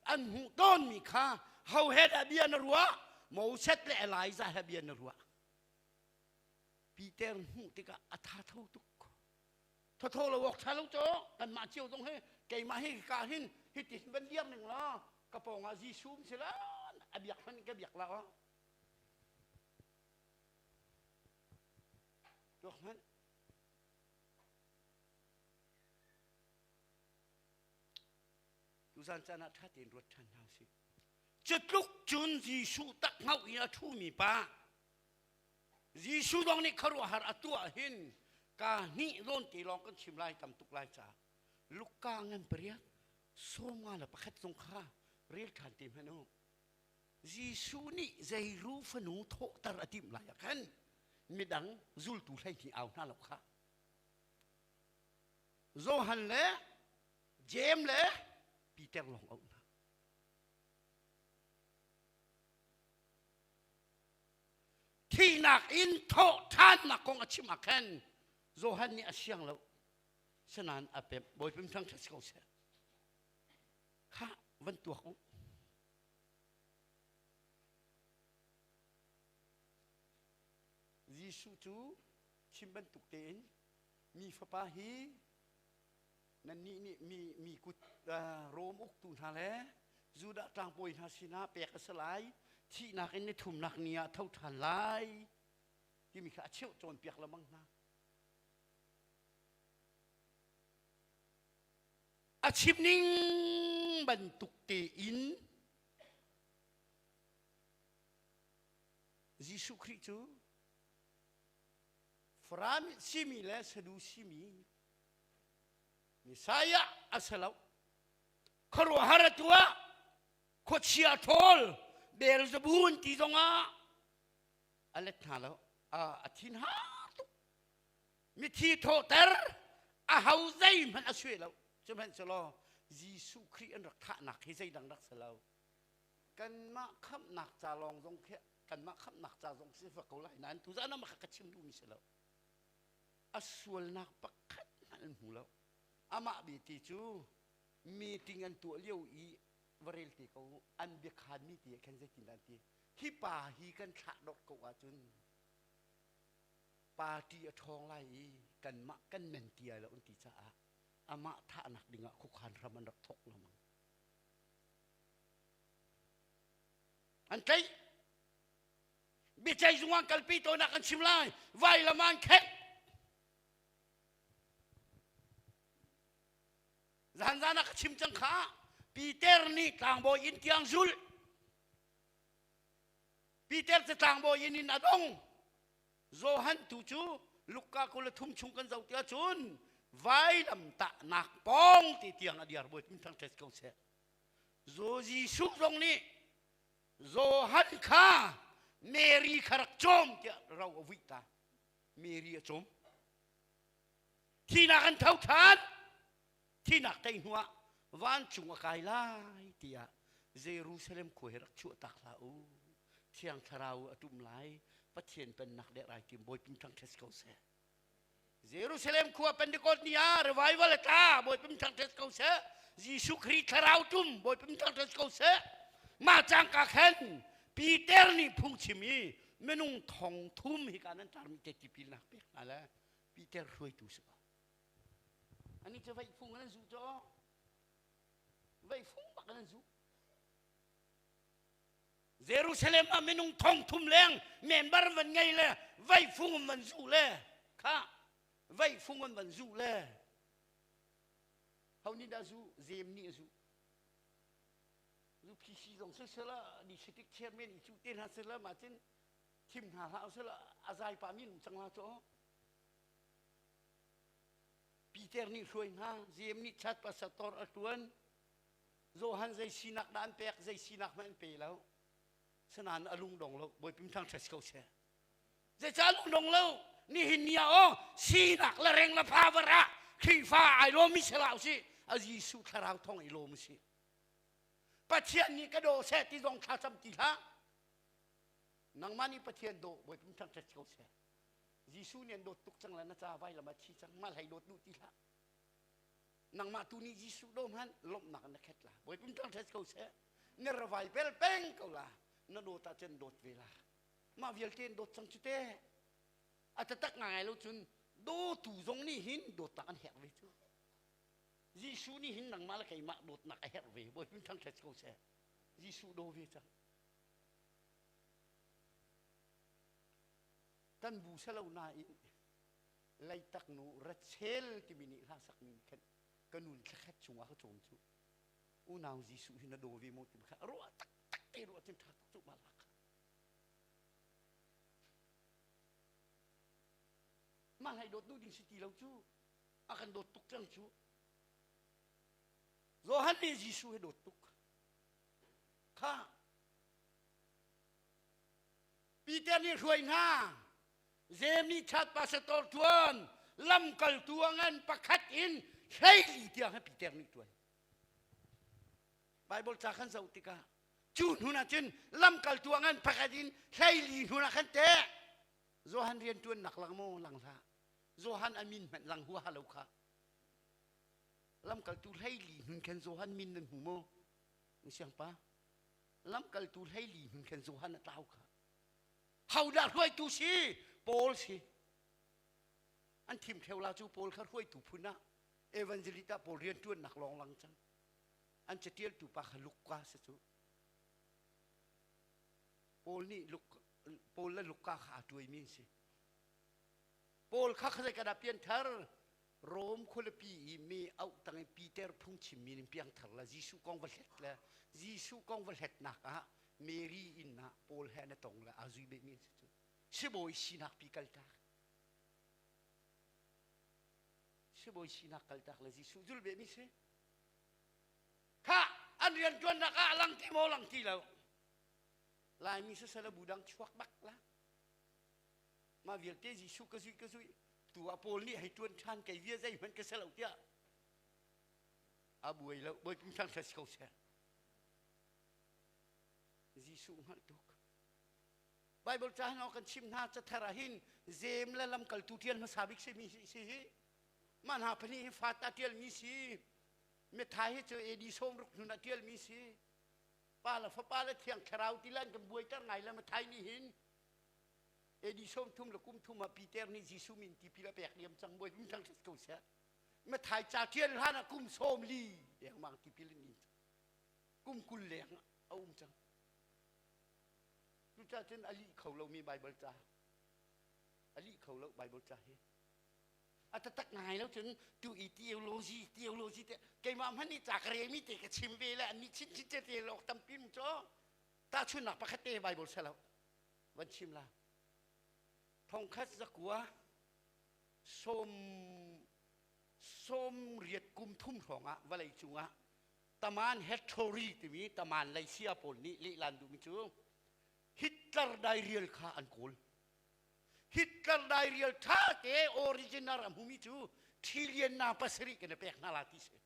an hmuh tawnmi kha ho he dah bia na ruah Moses le Elijah he bia na ruah Peter hmuh tikah a tha tho tuk thotho lo awk tha lo cho kanmah cio zong hi keimah hi ka hin hitin van dir ning la ka pawng ah Jesuh um si la a biak hman ka biak la tuak hmanh Tuzan caan ah ṭha tein ruat ṭhan hna usih. Cutluk cun Jesuh tak hngaoh i a ṭhumi pa Jesuh zong nih khuaruahhar a tuah hin ka hnih zawn te lawng kan chim lai tam tuk lai caah Luka ngan pariat 51 zong kha rel ṭhan te hmanh u. Jesuh nih zeiru fanu thawhter a timh lai ah khan midang zultu 12 au hna lo kha. Johan le Jeim le Peter lawng auh hna. Thihnak in thawh ṭhannak kong a chim ah khan Johan nih a siang lo. Sinain a pemh. Bawipa thangṭhat si ko seh. Khah van tuak u. Jesuh cu chim bantuk tein mi fapa hi nannih nih mi, mi kut uh, Rom uktu hna le Judah tlangbawi hna sinah pek a si lai thihnak in ni thumnak ni ah tho ṭhan lai timi kha a cheuh cawnpiak lengmang hna. A chim ning bantuk tein Jesuh Khrih cu Farami simi le Sadusi mi Messiah a si lo. Khuaruahhar a tuah, khuachia ṭhawl, Beelzebul ti zongah a let hna lo. A thin har tuk. Mithi thawhter a ho zeihmanh a suai lo. Sihmanhsehlaw Jesuh Khrih an rak thahnak hi zeidang rak si lo. Kanmah khamhnak ca lawng zong khi kanmah khamhnak ca zong si fa ko lai nain tuzan ah ka chim duhmi si lo. A sualnak pakhat hmanh an hmu lo. Amah bete cu meeting an tuah lio i va rel te ko an biakhanmi ti ah khan zeitin dah an ti hi pa hi kan thlah dawt ko ahcun party a ṭhawng lai i kanmah kan men ti ai lo an ti caah amah thahnak dingah khuakhan hram an rak thawk lengmang. An tlaih. Biaceih zung ah kalpi tawinak an chim lai. Vailam ah an khenh. Zan zan ah ka chim cang kha. Peter nih tlangbawi inn tiang zulh. Peter cu tlangbawi inn in a dong. Johan tu cu Luka 23 chung kan zoh tiah cun vailam tahnak pawng ti tiang a diar bawi min thangṭhat ko seh. Zo Jesuh zong nih Johan kha Mary kha rak cawm tiah ro a vuih ta. Mary a cawm. Thinak an tho ṭhan. Thinak tei hnuah vancung a kai lai tiah Jerusalem khua hi rak chuah tak hlah u. Thiang Thlarau a ṭum lai. Pathian pennak deh rai tim Bawipa thangṭhat ko seh. Jerusalem khua Pentecost ni ah revival a tla Bawipa thangṭhat ko seh. Jesuh Khrih Thlarau ṭum Bawipa thangṭhat ko seh. Mah cangka khan Peter nih phungchim i minung thong thum hi ka nan tarmi te tipilnak pek hna le Peter hruaitu si ko. Ani cu veih fung an zu cu veih fung bak an zu. Jerusalem ah minung thong thum leng member van ngei le vei fung van zu le kha vei fung van zu le ho nih dah zu zem nih zu zu PC zong si sela district chairman i cu te hna sela ma cun thim hna hlah sela a zai pa mi cang la cho Peter nih hruai hna Zem nih chat pastor a tuan Johan zei sinak dah an pek, zei sinak hmanh an pe lo. Sinain a lung dong lo, Bawipim thangṭhat si ko seh. Zeicah a lung dong lo? Nihin ni ah aw sinak le reng le power ah Khrihfa ai lawmmi si hlah usih, a Jesuh thlarau thawng i lawm usih. Pathian nih ka daw seh ti zong thlacam ti hlah. Nangmah nih Pathian daw, Bawipim thangṭhat si ko seh. Jesuh nih an dawt tuk cang le na ca vailam ah thi cang, mah hlei dawt duh ti hlah. Nangmah tu nih Jesuh do hmanh lawmhnak na khet la. Bawipa thangṭhat ko seh. Na ravai bel peng ko la. Na dawt ahcun dawt ve la. Mah vialte in dawt cang cu te. A taktak ngai lo cun dawtu zong nih hin dawtnak an herh ve cu. Jesuh nih hin nangmah le keimah dawtnak a herh ve. Bawipa thangṭhat ko seh. Jesuh daw ve cang. Kan bu selo nain Leitak nu Rachel timi nih hla sakmi khan ka nun thlakhat chungah ka cawm cu unau Jesuh hi na daw ve maw timi kha ruah taktak te ruah cun ṭha tuk cu mah hla kha mah hlai dawt nu ding si ti lo cu a kan dawt tuk cang cu Johan nih Jesuh hi dawt tuk kha Peter nih hruai hna Jeim nih chat pastor ṭuan lamkaltu a ngan pakhat in 14 tiang he Peter nih ṭuan. Bible ca kan zoh tikah cu hnun ah cun lamkaltu a ngan pakhat in 14 hnun ah khan teh Johan rian ṭuannak lang maw lang hlah. Johan a min hmanh lang huaha lo kha. Lamkaltu 14 hnun khan Johan min nan hmu maw? Siangpa lamkaltu 14 hnun khan Johan a tlau kha. Hodah hruaitu si? Paul si. An thim theo la cu Paul kha hruaitu phun ah evangelist ah Paul rianṭuannak lawng lang cang. An catialtu pa kha Luka si cu. Paul nih Paul le Luka kha aa tuaimi an si. Paul kha kha zei pianthar Rom khualipi i mi auh tang i Peter phungchimmi in piangthar le Jesuh kong va hlet le Jesuh kong va hletnak ah Mary inn ah Paul he na tong le aa zui bemi an si cu. Sibawi sinak pi kaltak. Sibawi sinak kaltak le Jesuh zul bemi si. Kha an rian ṭuannak ah a lang ti maw lang ti lo. Laimi sasala bu dang chuak bak la. Mah vialte Jesuh ka zui ka zui tu ah Paul nih hei ṭuan ṭhan kei via zeihmanh ka si lo tiah a buai lo bawi thang si ko seh Jesuh hngalh tuk Bible ca hin kan chim hna cathar ah hin Jeim le lamkaltu ṭial hmasa bik simi si hi mah hna pahnih hi fata ṭialmi si Mithai hi cu AD 60 hnun ah ṭialmi si pa le fapa le thiang thlarau ti le an kan buaiter ngai le Mathai nih hin AD 30 le kum thum ah Peter nih Jesuh min tipil a pek diam cang bawi kum thang ko seh Mathai ca ṭial hlan ah kum 40 dengmang tipil in in kum 20 leng a um cang cucaah cun a lih kho lomi Bible ca a lih kho lo Bible ca hi. A taktak ngai lo cun tu i theology theology te keimah hmanh nih ca ka relmi te ka chim ve le annih chinchin te te awk tampi mu cu. Tahchunhnak pakhat te Bible selo van chim la. Thongkhat zakua sawm 80 kum thum hrawngah vawlei cungah Taman Hattori timi Taman Leisia pawl nih lehlan duhmi cu Hitler dairial kha an kawl. Hitler dairial ṭha te original a hmumi cu trillion na pasarih kan i pek hna la ti si.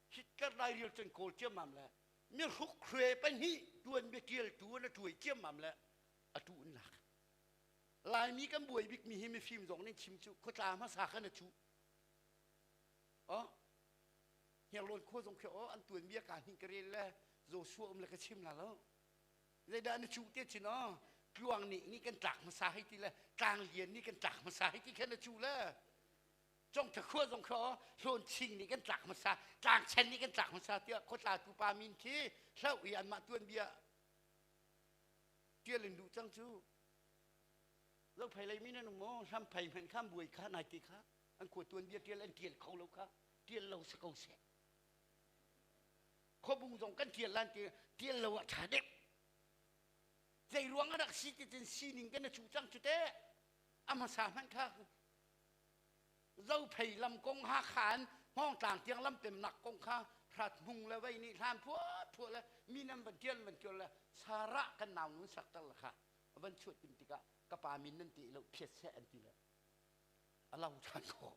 Hitler dairial cun kawl ciammam le mihruk hrue pahnih tuan biaṭialtu an a ṭuai ciammam le a tu an lak. Laimi kan buai bikmi hi mifim zong nih chim cu khuatla hmasa khan a cuh. Oh, Hniarlawn khua zong khi oh an tuanbia ka hnih ka rel le Joshua um le ka chim la lo. Zeidah na cuh te chin oh tluang nih nih kan tlak hmasa hei ti le tlang lian nih kan tlak hmasa hei ti khan na cuh le Congtha khua zong kha oh hlawn ching nih kan tlak hmasa tlang chen nih kan tlak hmasa tiah khuatla tu pa min khi hloh i anmah tuanbia tial in duh cang cu Zophei lei mi nan um maw hlamphei hmanh kha buai kha nai ti kha an khua tuanbia tial an tial kho lo kha tial lo si ko seh khuabung zong kan tial lan ti tial lo ah ṭha deuh zei ruang a rak si ti cun sining kan a cu cang cu teh a hmasa hmanh kha Zophei lam kong Hakha in Hmawngtlang tiang lam pemnak kong kha hrat hmung le vei nih hlan phuat phuat le mi nan van tial van tial le Sarah kan nau nun sakter le kha van chuah tim tikah ka pa min nan ti lo phiat seh an ti le a lo ṭhan ko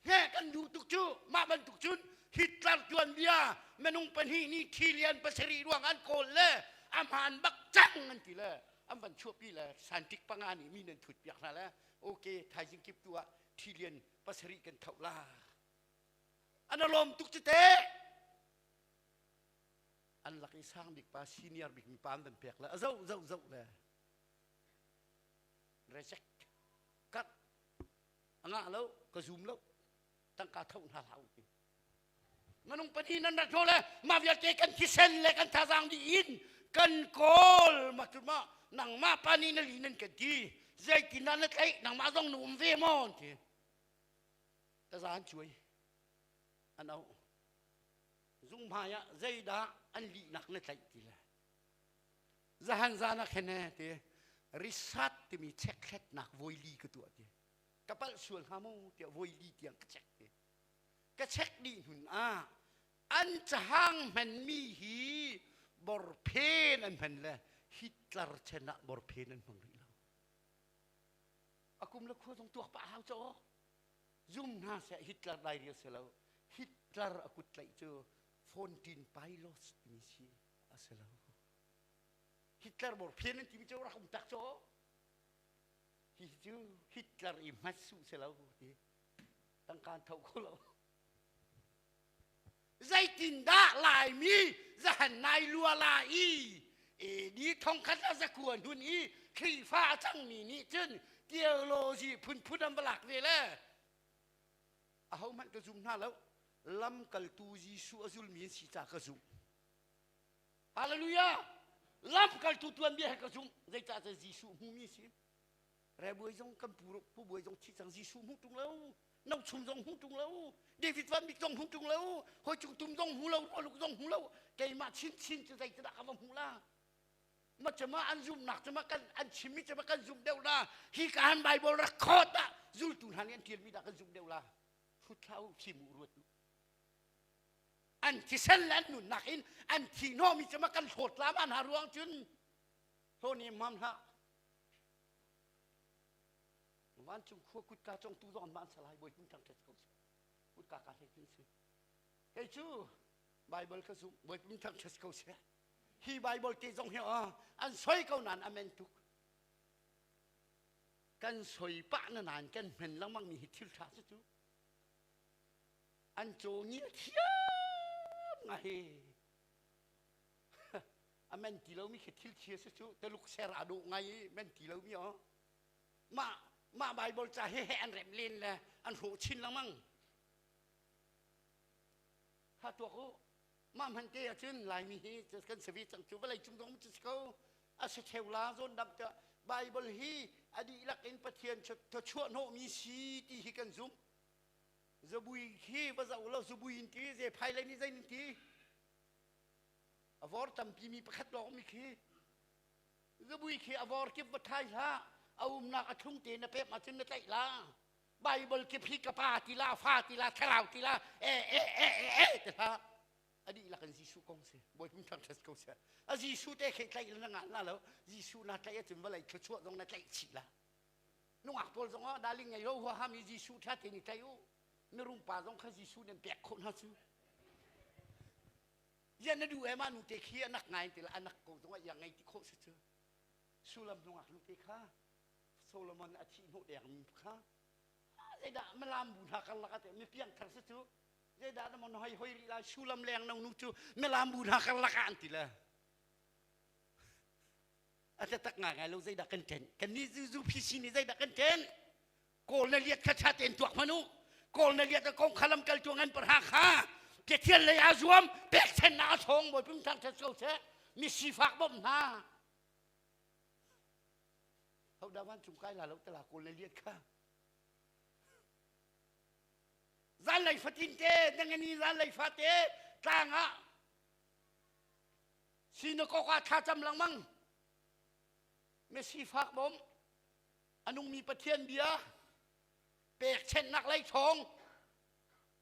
He kan duh tuk cu mah bantuk cun Hitler tuanbia minung pahnih nih trillion pasarih ruang an kawl le a hmaan bak cang an ti le an van chuahpi le scientific panga nih mi nan thut piak hna le okay thaizing kip tu ah trillion pasarih kan tho la an lawm tuk cu te an lak i sang bik pa senior bik mi pa an van pek le a zoh zoh zoh le reject cut a ngah lo ka zum lo tangka tho hna hlah u ti minung pahnih nan rak le mah vialte kan thisen le kan thazaang dih in kan kawl ma cu ma nangmah pa nih na li nan kan ti zeitin dah na tlaih nangmah zong na um ve maw an ti taza an cuai an auh zung hmai ah zeidah an lihnak na tlaih ti le zahan zan ah khin ti risat timi chekhletnak voili ka tuah ti ka palh sual hnga maw tiah voili tiang ka check ti ka check dih hnun ah an cahang hmanmi hi borphen an hman le Hitler chen ah borphen an hmang rih lo a kum le khua zong tuak pah hau cho zum hna seh Hitler dai ria se lo Hitler a kut tlaih cu Fontin Pilots timi si a si lo. Hitler borphen an timi cu rak um tak cu. Hi cu Hitler i hmat su si lo ti. Tangka tho kho lo. Zeitindah Laimi zahan nai lua la i AD thongkhat a zakua hnun i Khrihfa a cangmi nih cun theology phunphun an va lak ve le ahohmanh ka zum hna lo lamkaltu Jesuh a zulmi an si ca ka zumh Hallelujah! Lamkaltu tuanbia he ka zumh. Zeicah cu Jesuh hmumi si. Rebuai zong kan pu pu buai zong thi cang Jesuh hmu tung lo. No chum zong hmu tung lo. David Van Bik zong hmu tung lo. Hoi cung tum zong hmu lo. Rualuk zong hmu lo. Keimah chinchin cu zeitindah ka va hmu la? Ma cuma an zumhnak cuma kan an chimmi cuma kan zumh deuh la. Hi ka han Bible rak khawt ah zultu hna nih an ṭialmi dah kan zumh deuh la. Hrut hlah u, fim u ruat u. An thisen le an nunnak in an thi hnawhmi cu ma kan hlawt la ma hna ruang cun hlawn i mam hlah vancung khua kutka congtu zong an man salai bawi pum thang ṭhat ko kutka ka hlei tin si kei cu Bible ka zumh bawi pum thang ṭhat ko seh hi Bible te zong hi an soi ko nan amen tuk kan soi pah na nan kan hmen lengmang mi hi thil ṭha cu cu An caw ngial thiam ngai. A men ti lomi khi thil thia si cu Taluk ser aa dawh ngai i men ti lomi aw. Mah mah Bible ca he he an remh len le an hrawh chin lengmang. Ha tuak u. Mah hman te ahcun Laimi hi kan si ve cang cu vawlei cung zong cu si ko. A si theu la zawn dam tiah. Bible hi a dihlak in Pathian thluachuah hnawhmi si ti hi kan zumh. Zabui khi va zoh law zabui in ti ze phai lei nih zei in ti a vor tampi mi pakhat lawng mi khi zabui khi a vor kip va thai hlah a umnak a thlung te na pek ahcun na tlaih la Bible kip hi ka pa ti la fa ti la thlarau ti la e e e e e ti hlah a dihlak in Jesuh kong si Bawipa thangṭhat ko seh a Jesuh te khi tlaih na ngah la lo Jesuh na tlaih ahcun vawlei thluachuah zong na tlaih chih la nungak pawl zong ah darling ngei lo huaha mi Jesuh ṭha tein i tlaih u mirum pa zong kha Jesuh nan pek khawh hna cu yan na duh e ma nu te khi anak ngai ti la anak ko zong ah yang ngei ti khawh si cu sulam nungak nu te kha Solomon a thih hnawh deng mi kha zeidah malam bu hna karlak ah mi piang thar si cu zeidah na mon hoi hoi rih lai sulam leng no nu cu milam bu hna karlak ah an ti le a tak ngai ngai lo zeidah kan ṭen kan ni zu phisi nih zeidah kan ṭen kawl na liat kha ṭha tein tuak hmanu kawl na liat a kong khalam kal tu ngan parha kha Pathian lei aa zuam pekchannak a thawng bawi pum thang ṭhat ko seh mi sifak bawmh hna hodah vancung kai la lo tala kawl na liat kha Zanlei fatin te nangani zanlei fate tlang ah sinakok ah thlacam lengmang Messi fak bawm a nungmi Pathian bia pekchenhnak lei thawng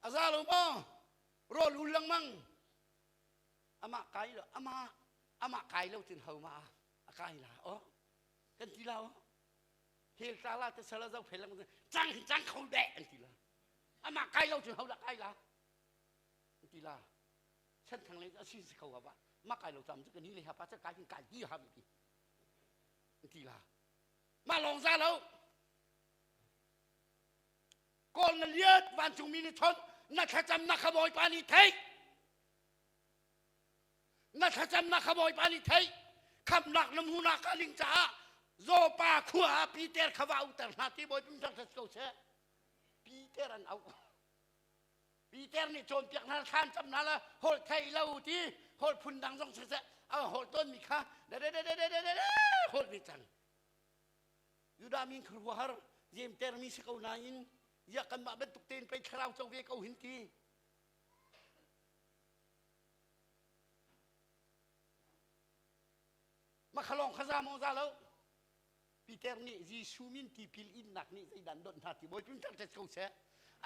a za lo maw rawl ul lengmang amah kai lo amah amah kai lo cun ho ma a kai la o kan ti la o hel tla la te sala zo phel lang cang cang kho de an ti la amah kai lo cun ho dah kai la an ti la chan thang le a si si kho ha ba ma kai lo tam cu ka ni le ha pa cha kai kin kai hi ha ti an ti la ma long za lo kawl na liat vancung mi ni chon na thlacam na kha bawipa nih theih Na thlacamnak kha Bawipa nih theih. Khamnak na hmuhnak a ling caah Zawpa khua ah Peter kha va auhter hna ti Bawipa thangṭhat ko seh. Peter an auh. Peter nih cawnpiak hna thlan cam hna la holh thei lo ti holh phun dang zong siseh a holh tawnmi kha de holh ve cang. Judah mi khuaruahhar zemtermi si ko nain ya kanmah bantuk tein pei thlarau co ve ko hin ti. Makhalong kha za maw za lo Peter nih Jesuh min tipil innak nih zeidah an donh hna ti Bawipa thangṭhat ko seh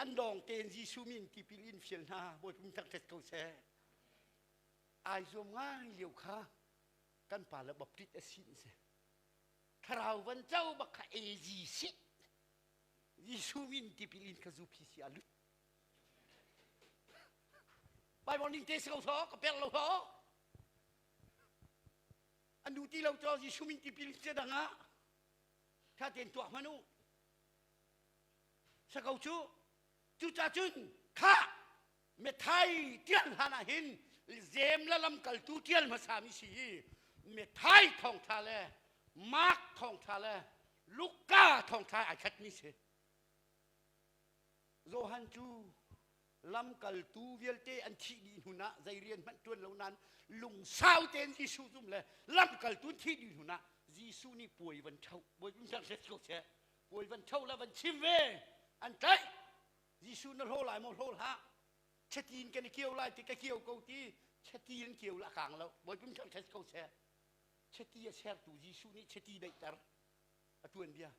an dawng tein Jesuh min tipil in fial hna Bawipa thangṭhat ko seh ai zuam ngai lio kha kan pa le baptist a sin si thlarau van co bak kha AG si Jesuh min tipil in kha zu phi si a lut Bible ning te si ko tho ka per lo tho an du ti lo cho Jesuh min tipil che dang ah tha ten tuak manu sa ko chu cu cha cun kha methai tial hlan ah hin zem la lam kaltu tial hmasa mi si methai thong tha le Mark thong tha le Luka thong tha ai khat mi si Johan cu lamkaltu vialte an thih dih hnu ah zei rian hmanh ṭuan lo nain lungsau tein Jesuh zum le lamkaltu an thih dih hnu ah Jesuh nih puai van ṭho bawi ko seh puai van ṭho le van chim ve an tlaih Jesuh na hlaw lai maw hlaw hlah chatin kan i kio lai ti ka kio ko ti chati an kio la kang lo bawi pum ṭhang ko seh chati a sertu Jesuh nih chati daihter a tuan bia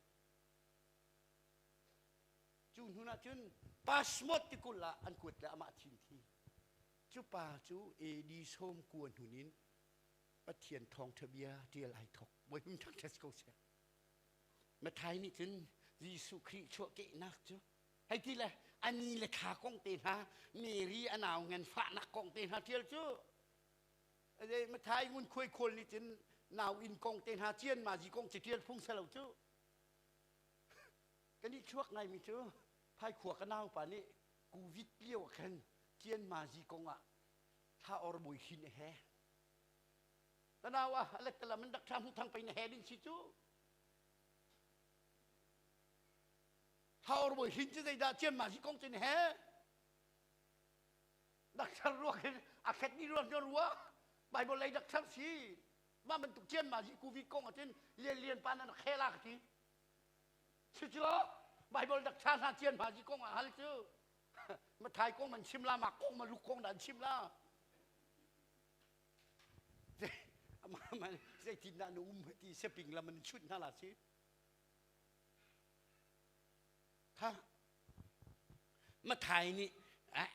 Cu hnu ah cun pasmot tikulh ah an kuat le amah thim thi. Cu pa cu AD 90 hnun in Pathian thawngṭha bia ṭial ai thawk. Bawipa thangṭhat ko seh. Mathai nih cun Jesuh Khrih chuahkehnak cu hei ti le a ni le thla kong te hna Mary a nau nganfahnak kong te hna ṭial cu Mathai ngun khuai khawl nih cun nau inn kong te hna cian ma zi kong ci ṭial phung selo cu Kan i chuak ngaimi cu Phaikhua ka naupa nih Covid lio ah khan Cianmazi kong ah thla or bawi hin a he. Ka nau ah a lettalam in rak thla hmu thang pei na he ding si cu. Thla or bawi hin cu zeidah Cianmazi kong cu na he. Daktar ruak hin a khet ni ruak na rua. Bible lei daktar si. Mah bantuk cian ma kuvi kong ahcun lian lian pa nan khela ka ti. Cucu Bible dak tha hna cian ma ji kong ah hal cu. Mathai kong man chim la, mak kong ma luk kong dan chim la. Zeitin dah na um ti seping lam an chut hna la si. Kha Mathai nih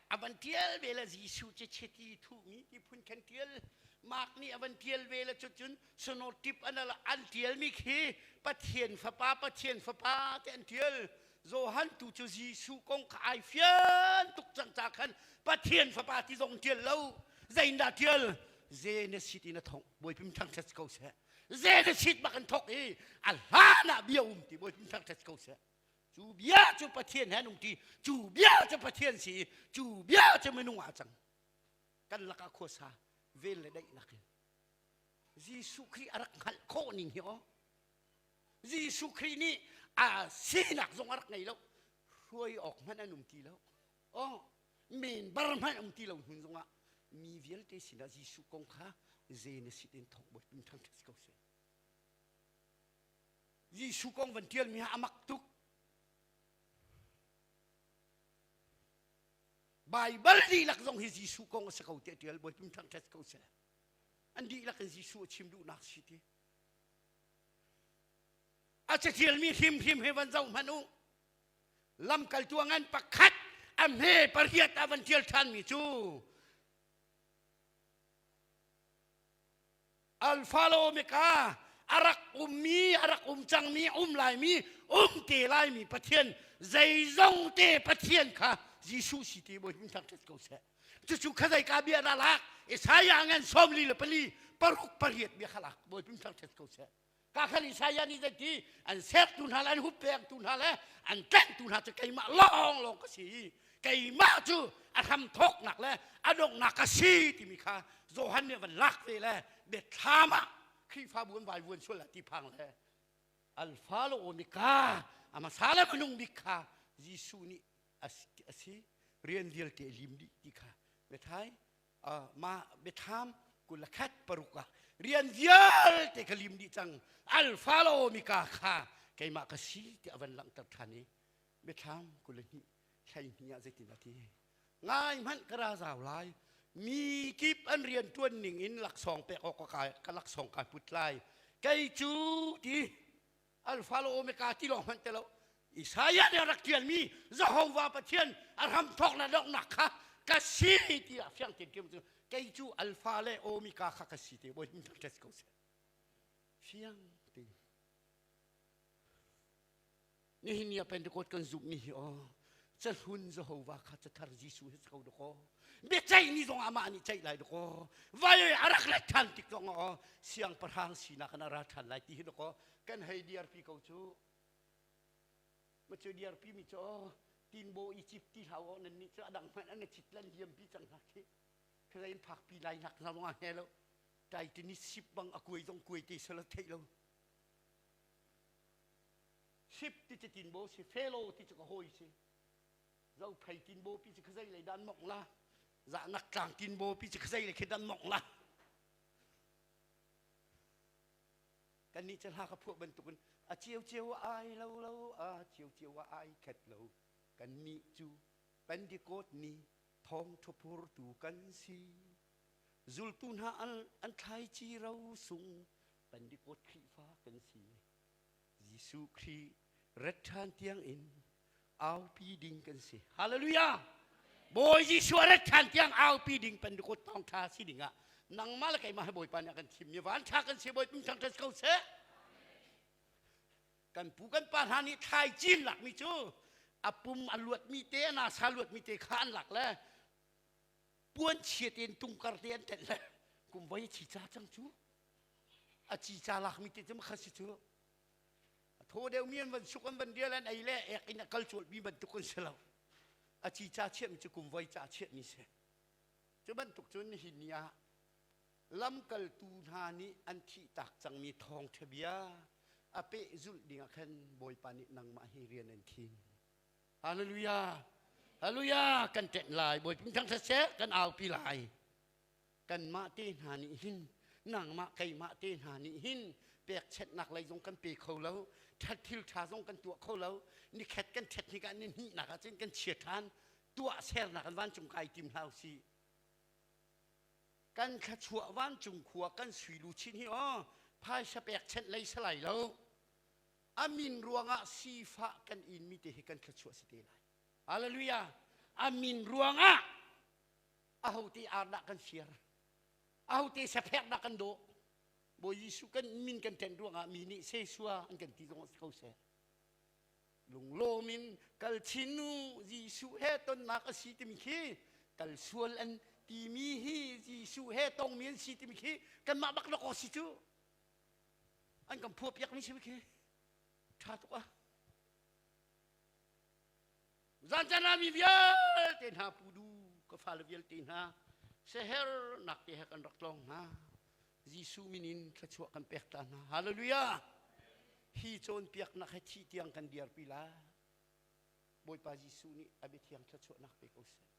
a van ṭial ve le Jesuh cu chiti thuhmi ti phun khan ṭial. Mark nih a van ṭial ve le cucun synoptic an an ṭialmi khi Pathian Fapa Pathian Fapa ti an ṭial. Johan tu cu Jesuh kong kha ai fian tuk cang ca khan Pathian Fapa ti zong ṭial lo. Zeindah ṭial? Genesis in a thong. Bawipa thangṭhat ko seh. Genesis bak an thok i a hlan ah bia um ti Bawipa thangṭhat ko seh. Cu bia cu Pathian he an um ti. Cu bia cu Pathian si i cu bia cu minung ah cang. Kan lakah khuasa vel le daihnak in Jesuh Khrih a rak hngalh khawh ning hi aw. Jesuh Khrih nih a sinak zong a rak ngei lo. Hruai awk hmanh an um ti lo. Oh, men bar hmanh um ti lo hmun zongah mi vialte sinah Jesuh kong kha ze na sit in thawk bawi pum thangṭhat ko seh. Jesuh kong van ṭialmi ha a mak tuk. Baibal dihlak zong hi Jesuh kong a si ko tiah ṭial bawi pum thangṭhat ko seh. An dihlak in Jesuh a chim duhnak si ti. A caṭialmi hrimhrim hi van zoh hmanh u. Lamkaltu a ngan pakhat a hme pariat a van ṭial ṭhanmi cu Alpha le Omega a rak ummi a rak um cangmi um laimi um te laimi Pathian zeizong te Pathian kha Jesuh si ti bawi thangṭhat ko seh cucu kha zei ka bia dah lak Isaiah ngan 44 paruk pariat bia kha lak bawi thangṭhat ko seh ka khan Isaiah nih zeiti an sertu hna le an huppengtu hna le an tlanhtu hna cu keimah lawnglawng ka si keimah cu a hramthawknak le a donghnak ka si timi kha Johan nih van lak ve le biathlam ah Khrihfabu an vaivuan sual ah ti phang le Alpha le Omega a hmasa le hmanung bik kha Jesuh nih a si rian vialte lim dih ti kha biathai mah biathlam 21 paruk ah rian vialte ka lim dih cang alpha le omega kha keimah ka si tiah a van langhter ṭhan i biathlam 22 hleihnih ah zeitin a ti ngai hmanh ka ra zau lai mi kip an rian ṭuan ning in laksawng pek awk ka ka laksawng kai put lai kei cu ti Alpha le Omega ti lawng hmanh te lo Isaiah nih a rak ṭialmi Jehovah Pathian a hramthawk le donghnak kha ka si tiah fiang tein ṭiam cu kei cu Alpha le Omega kha ka si te bawi thangṭhat ko seh fiang tein nihin ni ah Pentecost kan zumhmi hi aw cahlun Jehovah kha cathar Jesuh he ko dakaw biaceih ni zong amah nih ceih lai dakaw vai a rak let ṭhan tik zong aw siangpahrang sinak in a ra ṭhan lai ti hi dakaw kan hei diarpi ko cu ma cu diarpi mi cu aw tinbo i cip ti hlau aw nan nih cu a dang hmanh an cit lan liampi cang hna khi khazai in phakpi lai nak hna zong a he lo Titanic ship bang a kuai zong kuai te sala theih lo Ship ti cu tinbo si, fellow ti cu ka hawi si. Zophei tinbo pi cu khazei lei dan mong la. Zahnak tlang tinbo pi cu khazei lei khi dan mong la. Kan nih cu hla ka phuah bantukin a ceu ceu ai lo lo a ceu ceu ah ai khat lo. Kan nih cu Pentecost ni thawng phurtu kan si. Zultu hna an, an thlaici ro sung Pentecost Khrihfa kan si. Jesuh Khrih rat ṭhan tiangin aupi ding kan si. Hallelujah! Bawi Jesuh a rat ṭhan tiang aupi ding Pentecost thawngṭha si dingah nangmah le keimah he Bawipa nih a kan thimmi van ṭha kan si Bawi pum thangṭhat ko seh. Kan pu kan pa hna nih thlaicin lakmi cu a pum a luatmi te a nasa luatmi te kha an lak le puan chia tein tungkar te an tenh le kum voi a chi ca cang cu a cica lakmi te cu kha si cu a thaw deuhmi an van suk an van rial an ei le ek in a kal cualmi bantuk an si lo a cica chiahmi cu kum voi ca chiahmi si cu bantuk cun nihin ni ah lamkaltu hna nih an thihtak cangmi thawngṭha bia a pehzulh dingah khan Bawipa nih nangmah hi rian an khin Hallelujah Hallelujah kan ṭenh lai Bawipa thangṭhat seh kan aupi lai kanmah te hna nih hin. Nangmah keimah te hna nih hin pekchenhnak lei zong kan pe kho lo, ṭhat thil ṭha zong kan tuah kho lo. Nikhat kan ṭhet hnik ah ni hnihnak ah cun kan chia ṭhan. Tuah sernak in vancung kai tim hlah usih. Kan thluachuah vancung khua kan sui luchin hi aw phaisa pekchenh lei salai lo. A min ruangah sifah kan inmi te hi kan thluachuah si te lai. Hallelujah. A min ruangah ahote ar dah kan siar? Ahote saphek dah kan dawh? Bawi Jesuh kan min kan ṭen ruangah mi nih sesua an kan ti zong si ko seh. Lunglawm in kal chin u Jesuh he tonnak a si timi khi kal sual an timi hi Jesuh he tongmi an si timi khi kanmah bak lawk si cu an kan phuah piak mi si khi ṭha tuk ah Zancan ah mi vialte hna pudu ka fale vialte hna sehernak te he kan rak tlawng hna. Jesuh min in thluachuah kan pek ta hna. Hallelujah! Hi cawnpiaknak he thi tiang kan dirpi lai. Bawipa Jesuh nih a biathiang thluachuahnak pe ko seh.